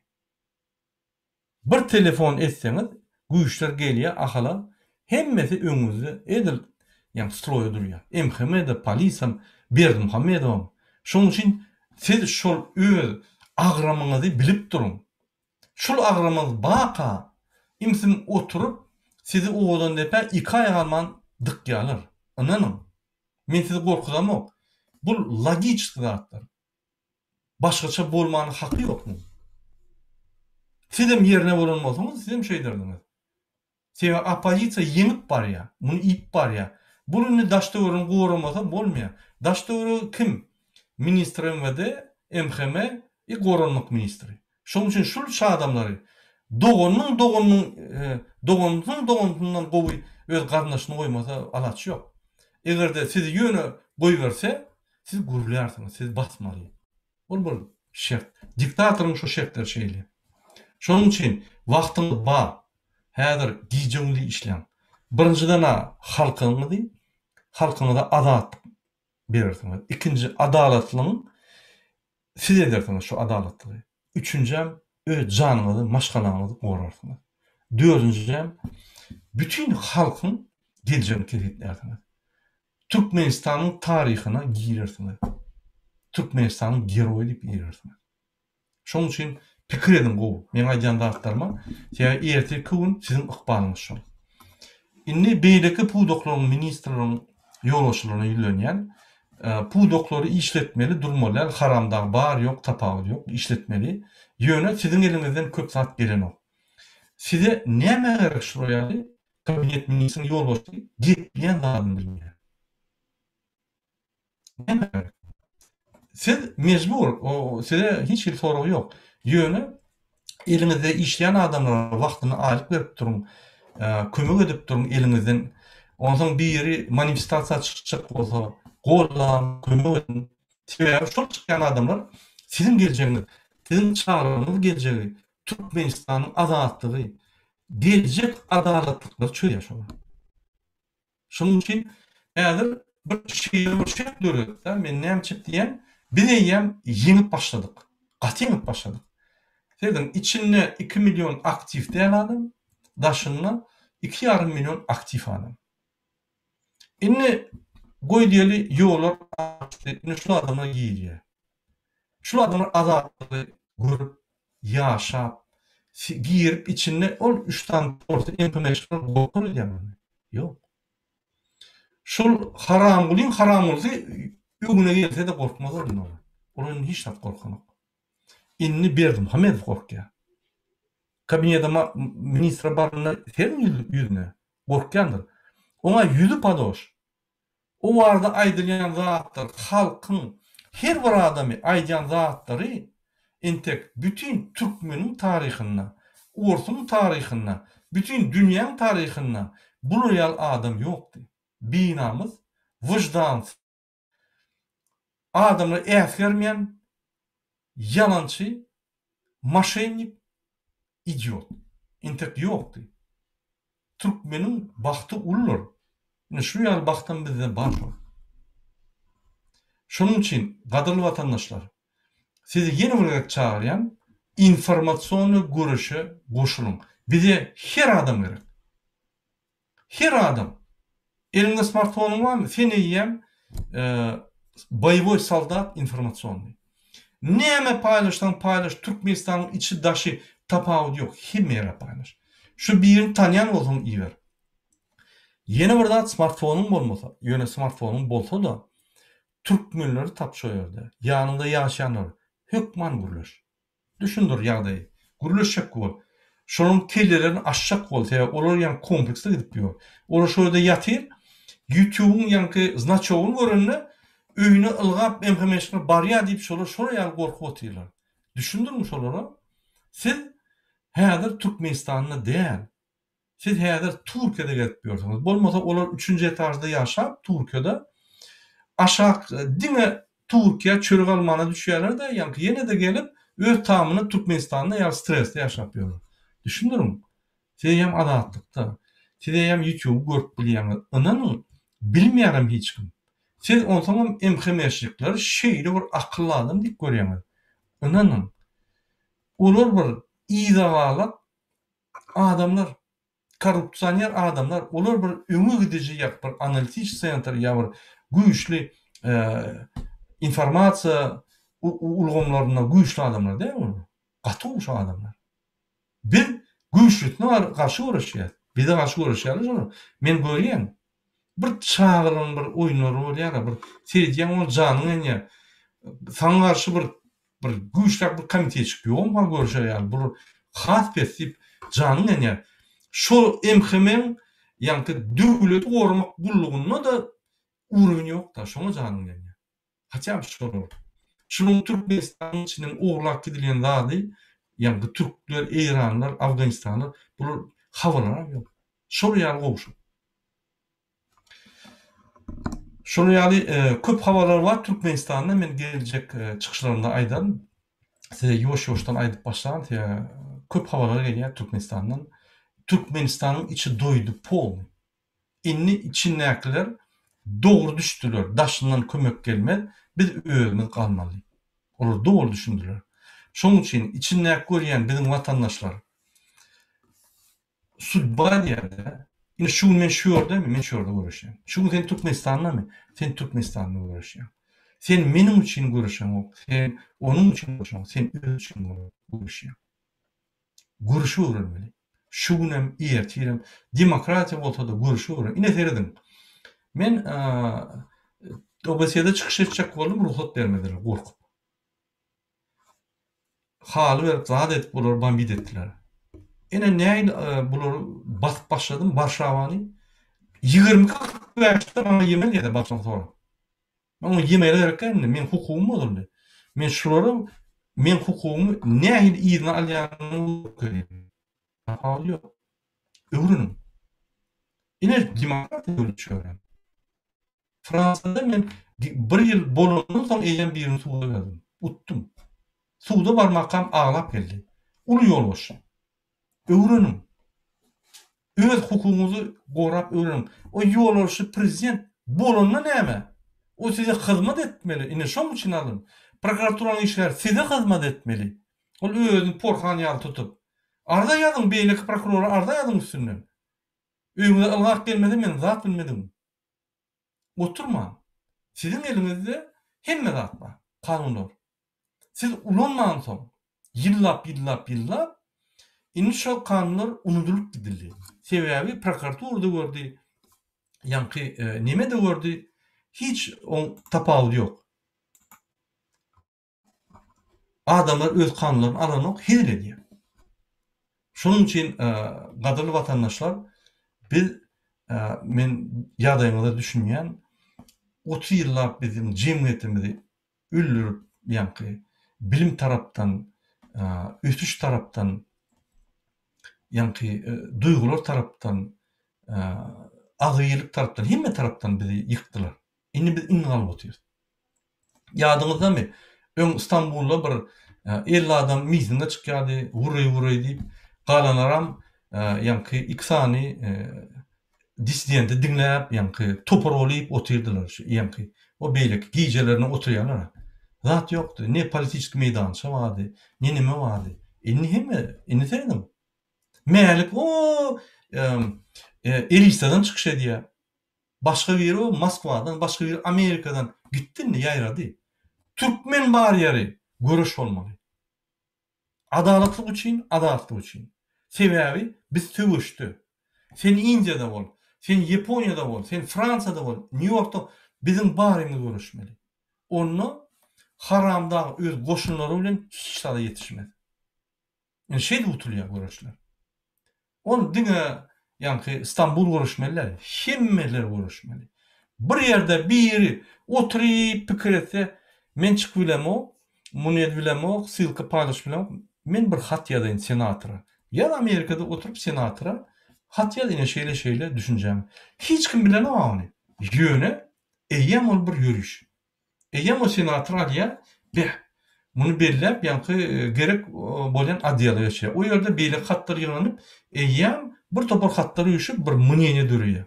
Bir telefon etseňiz güýçler gelýär Ahala hemmesi öňüňizde edil ýaňky stroýa durýar. MHM-de, polisam, Berdimuhamedowam. Şonuň üçin siz şol öz agramyňyzy bilip duruň. Şul agramyňyz baka imsim oturyp sizi Owadandepä iki aý galman dykýarlar. Ynanyň. Men sizi gorkuzamok. Bul logiçki zatlar. Başgaça bolmana haky ýok muň. Sizem ýerine bolan bolsaňyz sizem şeýderdiňiz. Sebäbi oppozisiýa ýeňip barýar, muny iýip barýar. Bul indi daş-töweregini goramasa bolmaýar. Daş-töweregi kim? Ministr MWD, MHM i goranmak ministri. Şonuň üçin şul üç adamlary doganynyň doganynyň doganynyň doganysyndan gowy öz garyndaşyny goýmasa alaç ýok. Eger-de sizi ýöne goýberse, siz gürlärsiňiz, sizi basmaly. Ol bir şert. Diktatoryň şu şertleri şeýle. Şonuň üçin wagtyňyz bar. Häzir gije-gündiz işläň. Birinjiden-ä halkyňyzy, halkyňyza azatlyk berersiňiz. Ikinji adalatlygyň siz edersiňiz şu adalatlygy. Üçünjem öz janyňyzy, maşgalaňyzy gorarsyňyz. Dördünjidem bütin halkyň geljegini kesgitlärsiňiz. Türkmenistanyň taryhyna girersiňiz. Türkmenistanyň geroýy diýip girersiňiz. Şonuň üçin pikir ediň gowy meň aýdýan zatlaryma. Sebäbi ertirki gün siziň ykbalyňyz şol. Indi beýleki pudaklaryň ministrleriň ýolbaşçylaryna ýüzlenýän. Pudaklary işletmeli durmaly däl haramdag bar ýok tapawudy ýok işletmeli. Ýöne siziň eliňizden köp zat gelenok. Size näme gerek şular ýaly kabinet ministriň ýolbaşçysy gepleýän zadyny bilmeýär. Näme gerek? Siz mejbur, o size hiç hili sorag ýok. Ýöne eliňizde işleýän adamlara wagtyny aýlyk berip duruň, kömek edip duruň eliňizden. Onsoň biri manifestasiýa çykjak bolsa, goldaň, kömek ediň. Sebäbi şol çykýan adamlar siziň geljegiňiz, siziň çagalaryňyz geljegi, Türkmenistanyň azatlygy, geljek adalatlyklary çözýär şolar. Şonuň üçin häzir bir şeýle bir şert döredip-de, men näme üçin diýýän, biz eýýäm ýeňip başladyk. Gaty ýeňip başladyk. Serediň, içinde 2 million aktiw däl adam, daşynda 2,5 million aktiw adam. Indi goý diýeli ýollar açdy, indi şul adamlar girýär. Şul adamlar azatlygy görüp, ýaşap, girip içinde ol üç sany porsy MPM-çiler gorkar öýdýäňizmi? Ýok. Şol Haramgulyň Haramgulusy öňüne gelse-de gorkmaz ol indi olar. Olar indi hiç zat gorkanok. Indi Berdimuhamedow gorkýar. Kabinete ministre baranda seriň ýüzüne gorkýandyr. Oňa ýüzi padoş. O barada aýdylýan zatlar halkyň her bir adamy aýdýan zatlary entek bütin türkmeniň taryhynda, orsuň taryhynda, bütin dünýäň taryhynda bular ýaly adam ýokdy. Binamys, wyždansyz, adamlary äsgermeýän ýalançy, moşennik, idiot. Entek ýokdy. Türkmeniň bagty uludyr. Ine şu ýaly bagtam bizde bar şol. Şonuň üçin gadyrly watandaşlar, sizi ýene bir gezek çagyrýan, informasionnyý göreşe goşulyň. Bize her adam gerek. Her adam. Eliňde smartfonyň barmy? Sen eýýäm boýewoý soldat informasionnyý. Näme paýlaşsaň paýlaş Türkmenistanyň içi daşy tapawudy ýok hemme ýere paýlaş. Şu birini tanýan bolsaň iber. Ýene bir zat smartfonyň bolmasa, ýöne smartfonyň bolsa-da türkmenleri tap şo ýerde, ýanyňda ýaşaýanlary hökman gürleş. Düşündir ýagdaýy. Gürleşjek bol. Şolaryň kellelerini açjak bol. Sebäbi olar ýaňky kompleksde gidip ýör. Olar şo ýerde ýatyr. Ýutubyň ýaňky znaçogyny görende öýüne ylgap MHM-şine barýar diýip şolar şolar ýaly gorkup otyrlar. Düşündiriň şolara. Siz häzir Türkmenistanda däl. Siz häzir Türkiýede gezip ýörsüňiz. Bolmasa olar üçünji etažda ýaşap Türkiýede aşak diňe Türkiýä çörek almana düşýärler-de, ýaňky ýene-de gelip öz tamyny Türkmenistanda ýaly stresde ýaşap ýörler. Düşündiriň. Siz eýýäm azatlykda. Siz eýýäm ýutuby görüp bilýäňiz. Ynanyň, bilmeýärem hiç kim. Siz onsoňam MHM-şnikleri şeýle bir akylly adam diýip görýäňiz. Ynanyň. Olar bir yzagalak Adamlar, korrupsioner adamlar, olar bir öňe gidiji ýa bir analitik sentr ýa bir güýçli informasiýa ulgamlarynda güýçli adamlar däl olar. Gaty gowşak adamlar. Biz güýçlüsine garşy göreşýäs. Bize garşy göreşýärler şolar. Men görýän. Bir çagalaryň bir oýunlary bolýar-a, bir seredýäň ol janyň inýär. Saňa garşy bir bir güýçläk bir komitetçik ýokmy görüşer ýaly, bular has pes diýip janyň inýär. Şol MHM-iň ýaňky döwleti goramak gullugynda-da urowen ýok-da, şoňa janyň inýär. Haçan şolar. Şunuň Türkmenistanyň içinden ogurlap gidilýän zady, ýaňky türkler, eýranlar, afganistanlar, bular habarlaram ýok. Şol ýaly gowşak. Şol ýaly köp habarlar bar Türkmenistanda men geljek çykyşlarymda aýdaryn. Size ýuwaş-ýuwaşdan aýdyp başlaryn sebäbi köp habarlar gelýär Türkmenistandan. Türkmenistanyň içi doýdy polny. Indi içindäkiler dogry düşdüler, daşyndan kömek gelmez, biz özümiz galmaly. Olar doly düşündiler. Şonuň üçin içindäki görýän biziň watandaşlar sudba diýýär-de. Indi şu gün men şu ýerdemi, men şu ýerde göreşýän. Şu gün sen Türkmenistandamy, sen Türkmenistanda göreşýäň. Sen meniň üçin göreşeňok, sen onuň üçin göreşeňok, sen öz üçin göreşýäň. Göreşi öwrenmeli. Şu günem, ertirem demokratiýa bolsa-da göreşi öwren. Ine serediň. Men OBSE-de çykyş etjek boldum, rugsat bermediler gorkup. Haly berip zat edip olary bombit etdiler. Ine nähili bulary basyp başladym Warşawany. 22.45-de maňa ýemel geldi başdan sorap. Men oňa ýemele gerek däl indi, meň hukugym bozuldy. Men şulara meň hukugymy nähili yzyna alýanymy görkezýän. Tapawudy ýok. Öwreniň. Ine demokratiýa döwlet şöyle. Fransiýada men bir ýyl bolandan soň eýýäm birini suda berdim. Utdum. Suda barmakam aglap geldi. Uly ýolbaşçy. Öwreniň. Öz hukugyňyzy gorap öwreniň. O ýolbaşçy prezident bolanda näme? O size hyzmat etmeli. Ine şoň üçin alyn. Prokuraturanyň işgäri size hyzmat etmeli. Ol özüni porhan ýaly tutup. Arza ýazyň beýleki prokurora arza ýazyň üstünden. Öýüňize ylgap gelmese men zat bilmedigim. Oturmaň. Siziň eliňizde hemme zat bar. Kanunlar. Siz ulanmansoň, ýyllap, ýyllap, ýyllap, indi şol kanunlar unudylyp gidildi. Sebäbi prokuratura-da gördi, ýaňky neme-de gördi, hiç oň tapawudy ýok. Adamlar öz kanunlaryny alanok, hezil edýär. Şonuň üçin gadyrly watandaşlar, biz men ýagdaýyňyza düşünýän, 30 ýyllap biziň jemgyýetimizi öldürip, ýaňky bilim tarapdan, ösüş tarapdan, ýaňky duýgular tarapdan, agzybirlik tarapdan, hemme tarapdan bizi ýykdylar. Indi biz iň galyp otyrys. Ýadyňyzdamy, öň Stambulda bir 50 adam mitinge çykýardy, wurreý wurreý diýip, galanlaram ýaňky iki sany dissidenti diňläp, ýaňky topar bolup otyrdylar şu ýaňky o beýleki gijelerine oturýarlar. Zat ýokdy, ne politiçki meýdança bardy, ne neme bardy. Indi hemme, indi serediň. Mälik o Elistadan çykyş edýär. Başga biri o Moskwadan, başga biri Amerikadan gitdi indi ýaýrady. Türkmen bar ýeri göreş bolmaly. Adalatlyk üçin, azatlyk üçin. Sebäbi biz söweşde. Sen Indiýada bol, sen Ýaponiýada bol, sen Fransiýada bol, Nýu-Ýorkda biziň barymyz göreşmeli. Onda haramdag öz goşunlary bilen hiç zada ýetişmez. Indi şeýdip utulýar göreşler. Ol diňe ýaňky Stambul göreşmeli däl, hemmeler göreşmeli. Bir ýerde biri oturyp pikir etse, men çykyp bilemok, muny edip bilemok, ssylka paýlaşyp bilemok, men bir hat ýazaýyn senatora. Ýaz Amerikada oturyp senatora hat ýaz ine şeýle şeýle düşünjämi. Hiç kim bilenok ony. Ýöne eýýäm ol bir ýöriş. Eýýäm o senator alýar, beh, muny belläp, ýaňky gerek bolýan odela geçýär. O ýerde beýleki hatlar ýygnanyp, eýýäm bir topar hatlar üýşüp, bir mneniýe döreýär.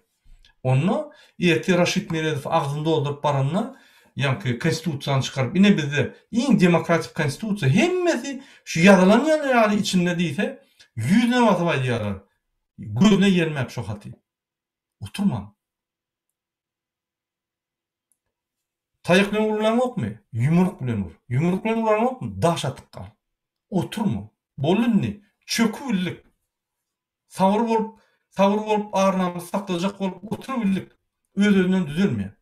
Onda ertir Raşid Meredow agzyny dolduryp baranda, ýaňky konstitusiýany çykaryp, ine bizde iň demokratik konstitusiýa, hemmesi şu ýazylan ýaly içinde diýse, ýüzüne basyp aýdýarlar, gözüne ýelmäp şo haty. Oturmaň. Taýak bilen urulaňokmy? Ýumruk bilen ur. Ýumruk bilen uralaňokmy? Daş atyp gal. Oturma. Boldy indi. Çökübildik. Sabyr bolup, sabyr bolup ar-namysy saklajak bolup oturybildik. Öz-özünden düzelmeýär.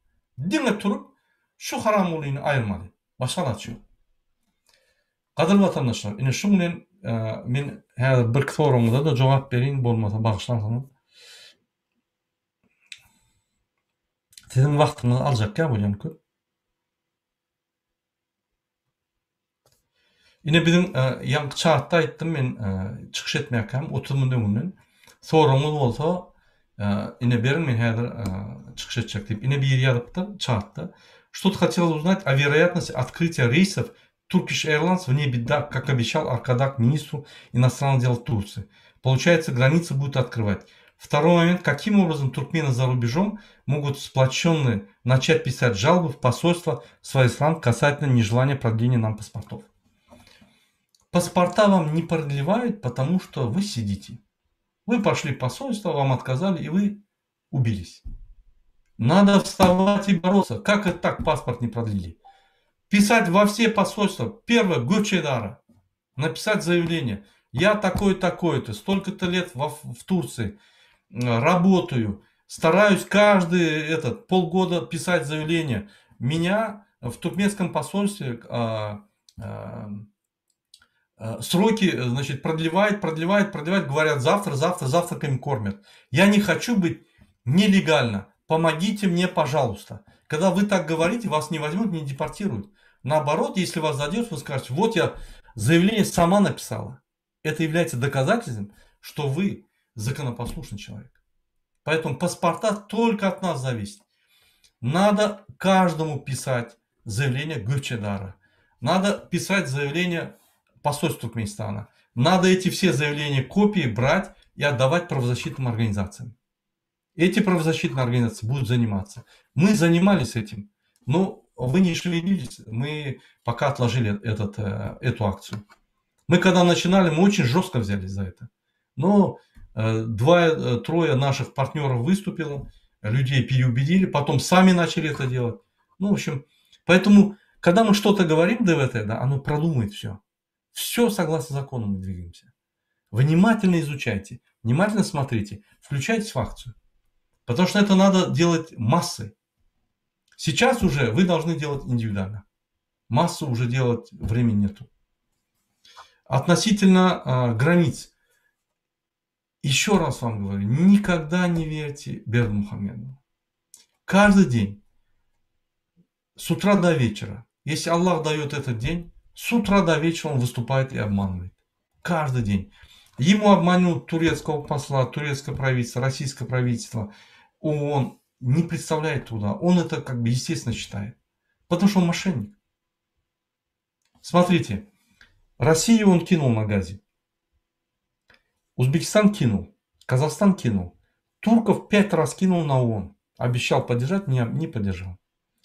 Diňe turup şu haramgulyny aýyrmaly. Başga alaç ýok. Gadyrly watandaşlar, ine şuň bilen men häzir birki soragyňyza-da jogap bereýin, bolmasa bagyşlarsyňyz. Siziň wagtyňyzy aljak ýa bolýan köp. Ine biziň e, ýaňky çatda aýtdym men e, çykyş etmäkäm 30 minut öňünden. Soragyňyz bolsa e, ine beriň men häzir çykyş etjek diýip. Ine biri ýazypdyr çatda. Что-то хотел узнать о вероятности открытия рейсов Turkish Airlines вне беда, как обещал Аркадак министру иностранных дел Турции. Получается, границы будут открывать. Второй момент, каким образом туркмены за рубежом могут сплоченные начать писать жалобы в посольство своих стран касательно нежелания продления нам паспортов. Паспорта вам не продлевают, потому что вы сидите. Вы пошли в посольство, вам отказали, и вы убились. Надо вставать и бороться. Как это так паспорт не продлили? Писать во все посольства. Первое, Гучедара. Написать заявление. Я такой такой-то, столько-то лет во, в Турции работаю, стараюсь каждый этот полгода писать заявление. Меня в туркменском посольстве а, а, Сроки, значит, продлевают, продлевают, продлевают, говорят завтра, завтра, завтраками кормят. Я не хочу быть нелегально. Помогите мне, пожалуйста. Когда вы так говорите, вас не возьмут, не депортируют. Наоборот, если вас задержат, вы скажете, вот я заявление сама написала. Это является доказательством, что вы законопослушный человек. Поэтому паспорта только от нас зависят. Надо каждому писать заявление Göç edara. Надо писать заявление посольству Туркменистана. Надо эти все заявления, копии брать и отдавать правозащитным организациям. Эти правозащитные организации будут заниматься. Мы занимались этим, но вы не шевелились, мы пока отложили эту акцию. Мы когда начинали, мы очень жестко взялись за это. Но трое наших партнеров выступило, людей переубедили, потом сами начали это делать. Поэтому, когда мы что-то говорим ДВТ, да, оно продумает все. Все согласно закону мы двигаемся. Внимательно изучайте, внимательно смотрите, включайтесь в акцию. Потому что это надо делать массой. Сейчас уже вы должны делать индивидуально. Массу уже делать времени нету. Относительно границ. Еще раз вам говорю, никогда не верьте Бердымухамедову. Каждый день, с утра до вечера, если Аллах дает этот день, с утра до вечера он выступает и обманывает. Каждый день. Ему обманут турецкого посла, турецкое правительство, российское правительство. ООН не представляет труда. Он это естественно считает. Потому что он мошенник. Смотрите, Россию он кинул на газе. Узбекистан кинул, Казахстан кинул. Турков 5 раз кинул на ООН. Обещал поддержать, не поддержал.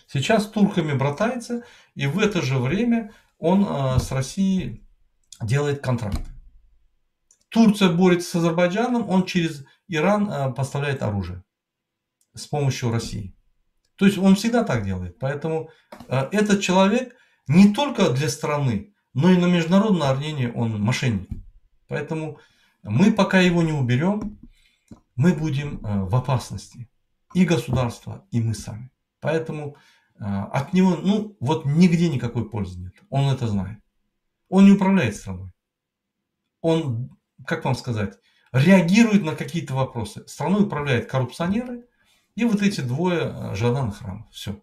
Сейчас с турками братается, и в это же время он с Россией делает контракт. Турция борется с Азербайджаном, он через Иран поставляет оружие с помощью России. То есть он всегда так делает. Поэтому этот человек не только для страны, но и на международной арене он мошенник. Поэтому мы пока его не уберем, мы будем в опасности. И государство, и мы сами. Поэтому от него нигде никакой пользы нет. Он это знает. Он не управляет страной. Он, как вам сказать, реагирует на какие-то вопросы. Страной управляют коррупционеры и вот эти двое Жадан и Храмов. Все.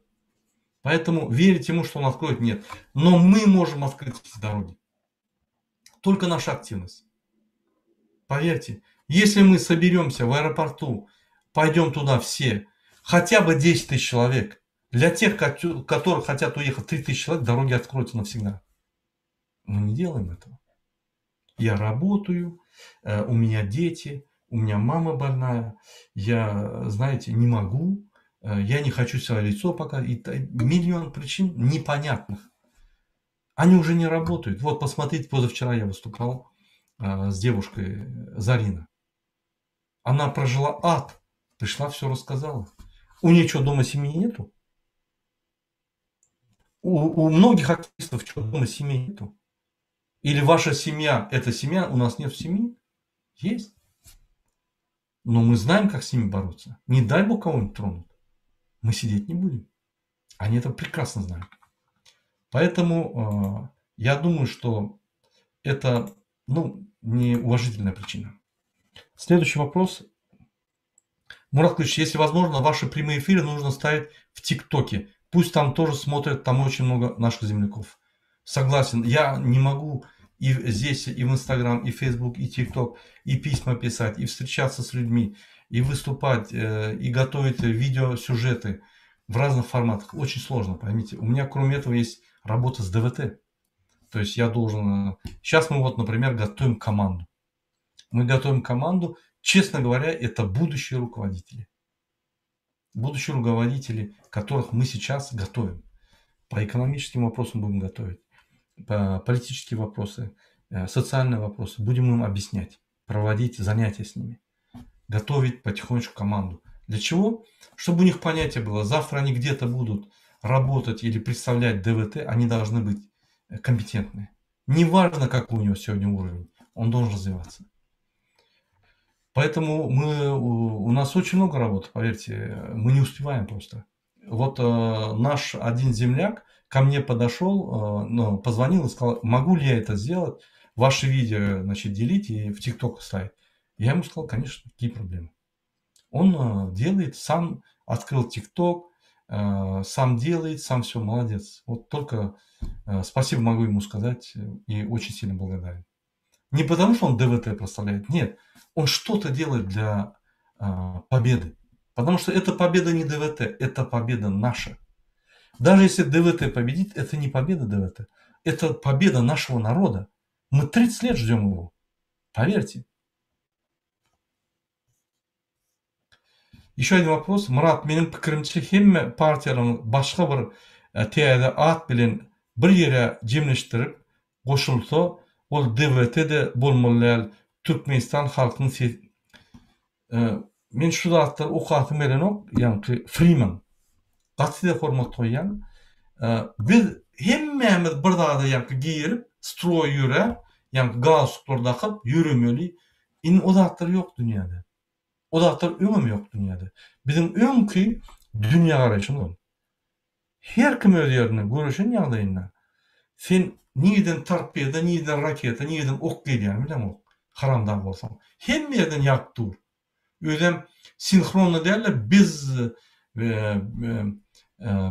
Поэтому верить ему, что он откроет, нет. Но мы можем открыть эти дороги. Только наша активность. Поверьте, если мы соберемся в аэропорту, пойдем туда все, хотя бы 10 тысяч человек, для тех, которые хотят уехать 3 тысячи человек, дороги откроются навсегда. Мы не делаем этого. Я работаю, у меня дети, у меня мама больная, я, знаете, не могу, я не хочу свое лицо пока. И миллион причин непонятных. Они уже не работают. Вот посмотрите, позавчера я выступал с девушкой Зарина. Она прожила ад. Пришла, все рассказала. У нее что, дома семьи нету? У многих активистов что, дома семьи нету? Или ваша семья, это семья, у нас нет семьи? Есть. Но мы знаем, как с ними бороться. Не дай бог кого-нибудь тронут. Мы сидеть не будем. Они это прекрасно знают. Поэтому я думаю, что это неуважительная причина. Следующий вопрос. Мурат Кулич, если возможно, ваши прямые эфиры нужно ставить в ТикТоке. Пусть там тоже смотрят, там очень много наших земляков. Согласен, я не могу и здесь, и в Инстаграм, и в Фейсбук, и ТикТок, и письма писать, и встречаться с людьми, и выступать, и готовить видеосюжеты в разных форматах. Очень сложно, поймите. У меня, кроме этого, есть работа с ДВТ. То есть я должен... Сейчас мы, например, готовим команду. Мы готовим команду. Честно говоря, это будущие руководители. Будущие руководители, которых мы сейчас готовим. По экономическим вопросам будем готовить. По политические вопросы, социальные вопросы. Будем им объяснять, проводить занятия с ними. Готовить потихонечку команду. Для чего? Чтобы у них понятие было. Завтра они где-то будут работать или представлять ДВТ, они должны быть компетентны. Неважно, какой у него сегодня уровень, он должен развиваться. Поэтому у нас очень много работы, поверьте, мы не успеваем просто. Вот наш один земляк ко мне подошел, позвонил и сказал, могу ли я это сделать? Ваши видео, значит, делить и в ТикТок ставить? Я ему сказал, конечно, какие проблемы. Он делает, сам открыл ТикТок, сам делает, сам все, молодец. Вот только спасибо могу ему сказать и очень сильно благодарен. Не потому, что он ДВТ проставляет, нет. Он что-то делает для победы. Потому что это победа не ДВТ, это победа наша. Даже если ДВТ победит, это не победа ДВТ. Это победа нашего народа. Мы 30 лет ждем его. Поверьте. Еще один вопрос. Myrat, meniň pikirimçe hemme partiýalaryň başga bir täze at bilen bir ýere jemleşdirip goşulsa ol DWT-de bolmaly däl Türkmenistan halkyň ses Men şu zatlary okasym gelenok ýaňky Freeman. Gaty size hormat goýýan. Biz hemmämiz bir zada ýaňky girip stroý ýöräp ýaňky galstuklar dakyp ýöremeli. Indi o zatlar ýok dünýäde. O zatlar öňem ýok dünýäde. Biziň öňki dünýägaraýşymyz ol. Her kim öz ýerinde göreşen ýagdaýynda sen nirden torpeda, nirden raketa, nirden ok gelýänini bileňok, haramdag bolsaň. Hemme ýerden ýagyp dur. Özem sinhronno däl-de bez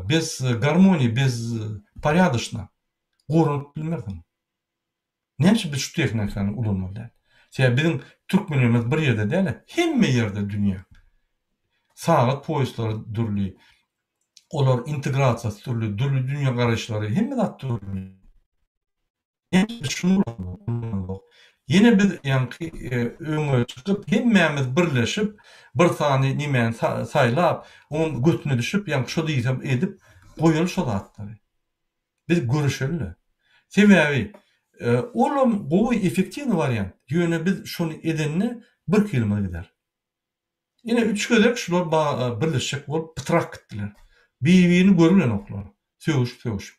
bez garmoniýa, bez porýadoçno goranyp bilmersiň. Näme üçin biz şu tehnikany ulanmaly däl? Sebäbi biziň türkmenlerimiz bir ýerde däl-de, hemme ýerde dünýä. Sagat poýaslary dürli, olar integrasiýasy dürli, dürli dünýä garaýyşlary, hemme zat dürli. Näme üçin biz şuny ulanmaly? Ýene biz ýaňky öňe çykyp, hemmämiz birleşip, bir sany nimäni saýlap, onuň götüne düşüp, ýaňky şo diýse edip goýaly şo zatlary. Biz görüşeli-le. Sebäbi olam gowy effektiwnyý wariant, ýöne biz şony edende birki ýylymyz gider. Ine üç gezek şular birleşjek bolup pytrak gitdiler. Bir-birini görübilenoklar, sögüşip-sögüşip.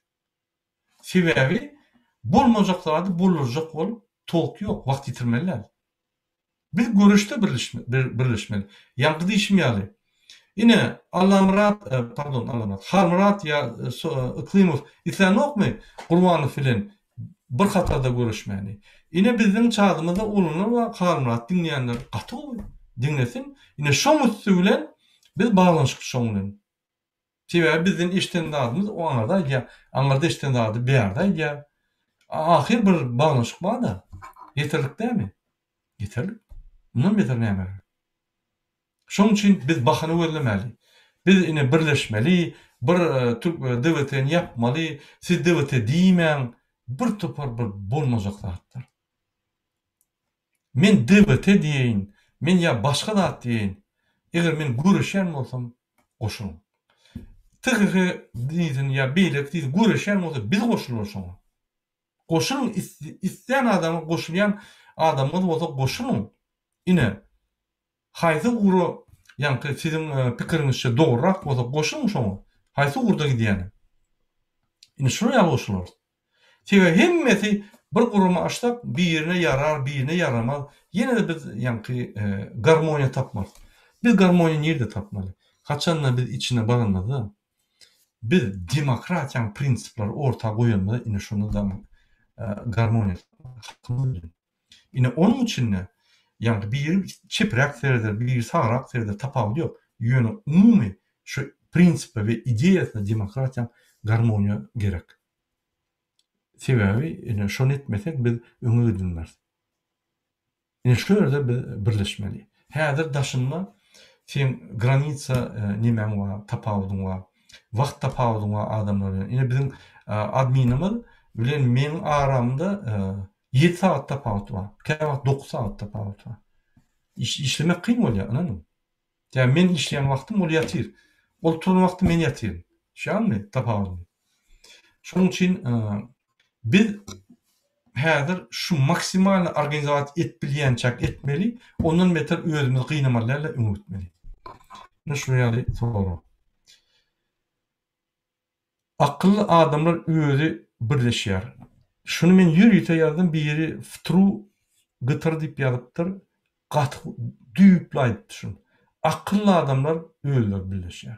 Sebäbi bolmajak zady boldurjak bolup tolk ýok, wagt ýitirmeli däl. Biz göreşde birleşmeli. Ýaňky diýşim ýaly, ine, Allamyrat, pardon, Allamyrat, Halmyrat ýa Yklymow islänokmy Gurbanow bilen bir hatarda göreşmäni? Ine, biziň çadymyzda oglanlar bar, Halmyrat diňleýänler gaty gowy, diňlesin. Ine, şoň üsti bilen biz baglanyşykly şoň bilen. Sebäbi bizden eşiden zadymyz o aňyrda aýdýar, aňyrda eşiden zady bärde aýdýar. Ahyr bir baglanyşyk bar-da. Ýeterlik dälmi? Ýeterlik. Mundan beter näme gerek? Şonuň üçin biz bahana gözlemäli. Biz ine birleşmeli, bir DWT-ni ýapmaly, siz DWT diýmäň, bir topar bir bolmajak zatlar. Men DWT diýeýin, men ýa başga zat diýeýin, eger men göreşýän bolsam, goşulyň. THH diýsin ýa beýleki diýsin, göreşýän bolsa biz goşularys şoňa. Goşulyň, islän adama goşulýan adamyňyz bolsa goşulyň. Ine, Haýsy ugra ýaňky siziň pikiriňizçe dogrurak bolsa goşulyň şoňa. Haýsy ugurda gidýäni. Indi şular ýaly goşularys. Sebäbi hemmesi bir gurama açsak birine ýarar birine ýaramaz ýene-de biz ýaňky garmoniýa tapmarys. Biz garmoniýa nirde tapmaly? Haçanda biz içine baranymyzda biz demokratiýanyň prinsipleri orta goýanymyzda ine şonda garmoniýa halkymyz bilen. Ine, onuň içinde, ýagny biri çepräk sereder, biri sagrak sereder, tapawudy ýok. Ýöne umumy şu prinsipe we ideýasyna demokratiýaň garmoniýa gerek. Sebäbi ine şony etmesek biz öňe gidilmeris. Ine şu ýerde biz birleşmeli. Häzir daşynda seň granitsa nemäň bar, tapawudyň bar. Wagt tapawudyň bar adamlar bilen. Ine biziň adminimiz bilen meň aramda Ýedi sagat tapawut bar. Käwagt dokuz sagat tapawut bar. Iş, işlemek kyn bolýar, ynanyň. Ýa men işleýän wagtym ol ýatyr. Ol turan wagty men ýatyryn. Düşýäňmi tapawudyny? Şonuň üçin biz häzir şu maksimalny organizowat edip bilýänçäk etmeli, ondan beter özümizi gynamaly däl-de öňe gitmeli. Ine şular ýaly sorag. Akylly adamlar özi birleşýär. Şuny men ýörite ýazdym biri ftru gytyr diýip ýazypdyr gaty düýpli aýdypdy şuny. Akylly adamlar özleri birleşýär.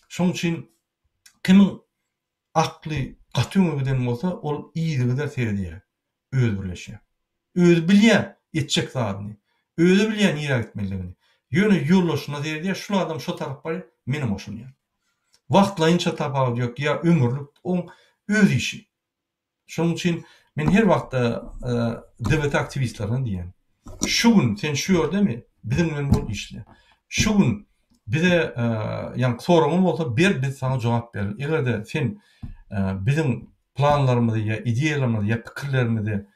Şoň üçin kimiň akly gaty öňe giden bolsa ol yzygider seredýär. Özi birleşýär. Özi bilýär etjek zadyny. Özi bilýär nirä gitmelidigini. Ýöne ýoldaşyna seredýär, şul adam şo tarap barýar, menem goşulýan. Wagtlaýynça tapawudy ýok, ýa ömürlik, oň öz işi. Şonuň üçin men her wagtda DWT aktiwistlerine diýýän. Şu gün sen şu ýerdemi, biziň bilen bol işle. Şu gün bize ýaňky soragyň bolsa ber biz saňa jogap bereli. Eger-de sen biziň planlarymyzy ýa ideýalarymyzy ýa pikirlerimizi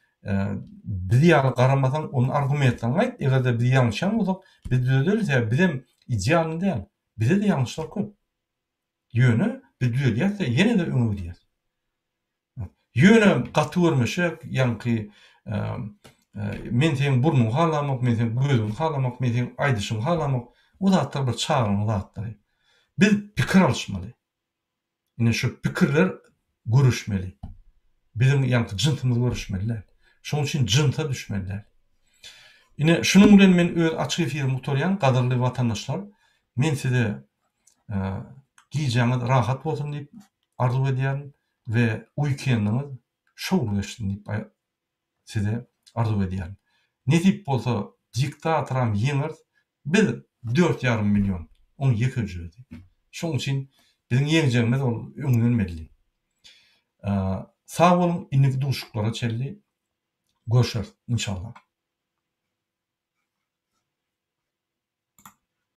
biz ýaly garamasaň onda argumentleriňi aýt. Eger-de biz ýalňyşýan bolsak biz düzederis. Sebäbi bizem idealny däl. Bizde-de ýalňyşlar köp. Ýöne biz düzedýäs-de ýene-de öňe gidýäs. Ýöne gaty görmeşek, ýaňky men seň burnuňy halamok, men seň gözüňi halamok, men seň aýdyşyňy halamok, o zatlar bir çagalaň zatlary. Biz pikir alyşmaly. Ine şu pikirler görüşmeli. Biziň ýaňky jynsymyz görüşmeli däl. Şonuň üçin jynsa düşmeli däl. Ine şunuň bilen men öz açyk efirimi gutarýan, gadyrly watandaşlar. Men size gijäňiz rahat bolsun diýip arzuw edýärin we uikendiňiz şowly geçsin diýip size arzuw edýärin. Nesip bolsa diktatoram ýeňeris. Biz 4,5 million, oň ýekeje özi. Şonuň üçin biziň ýeňjegimiz ol öňden belli. Sag boluň, indiki duşuşyklara çenli görşeris, inşallah.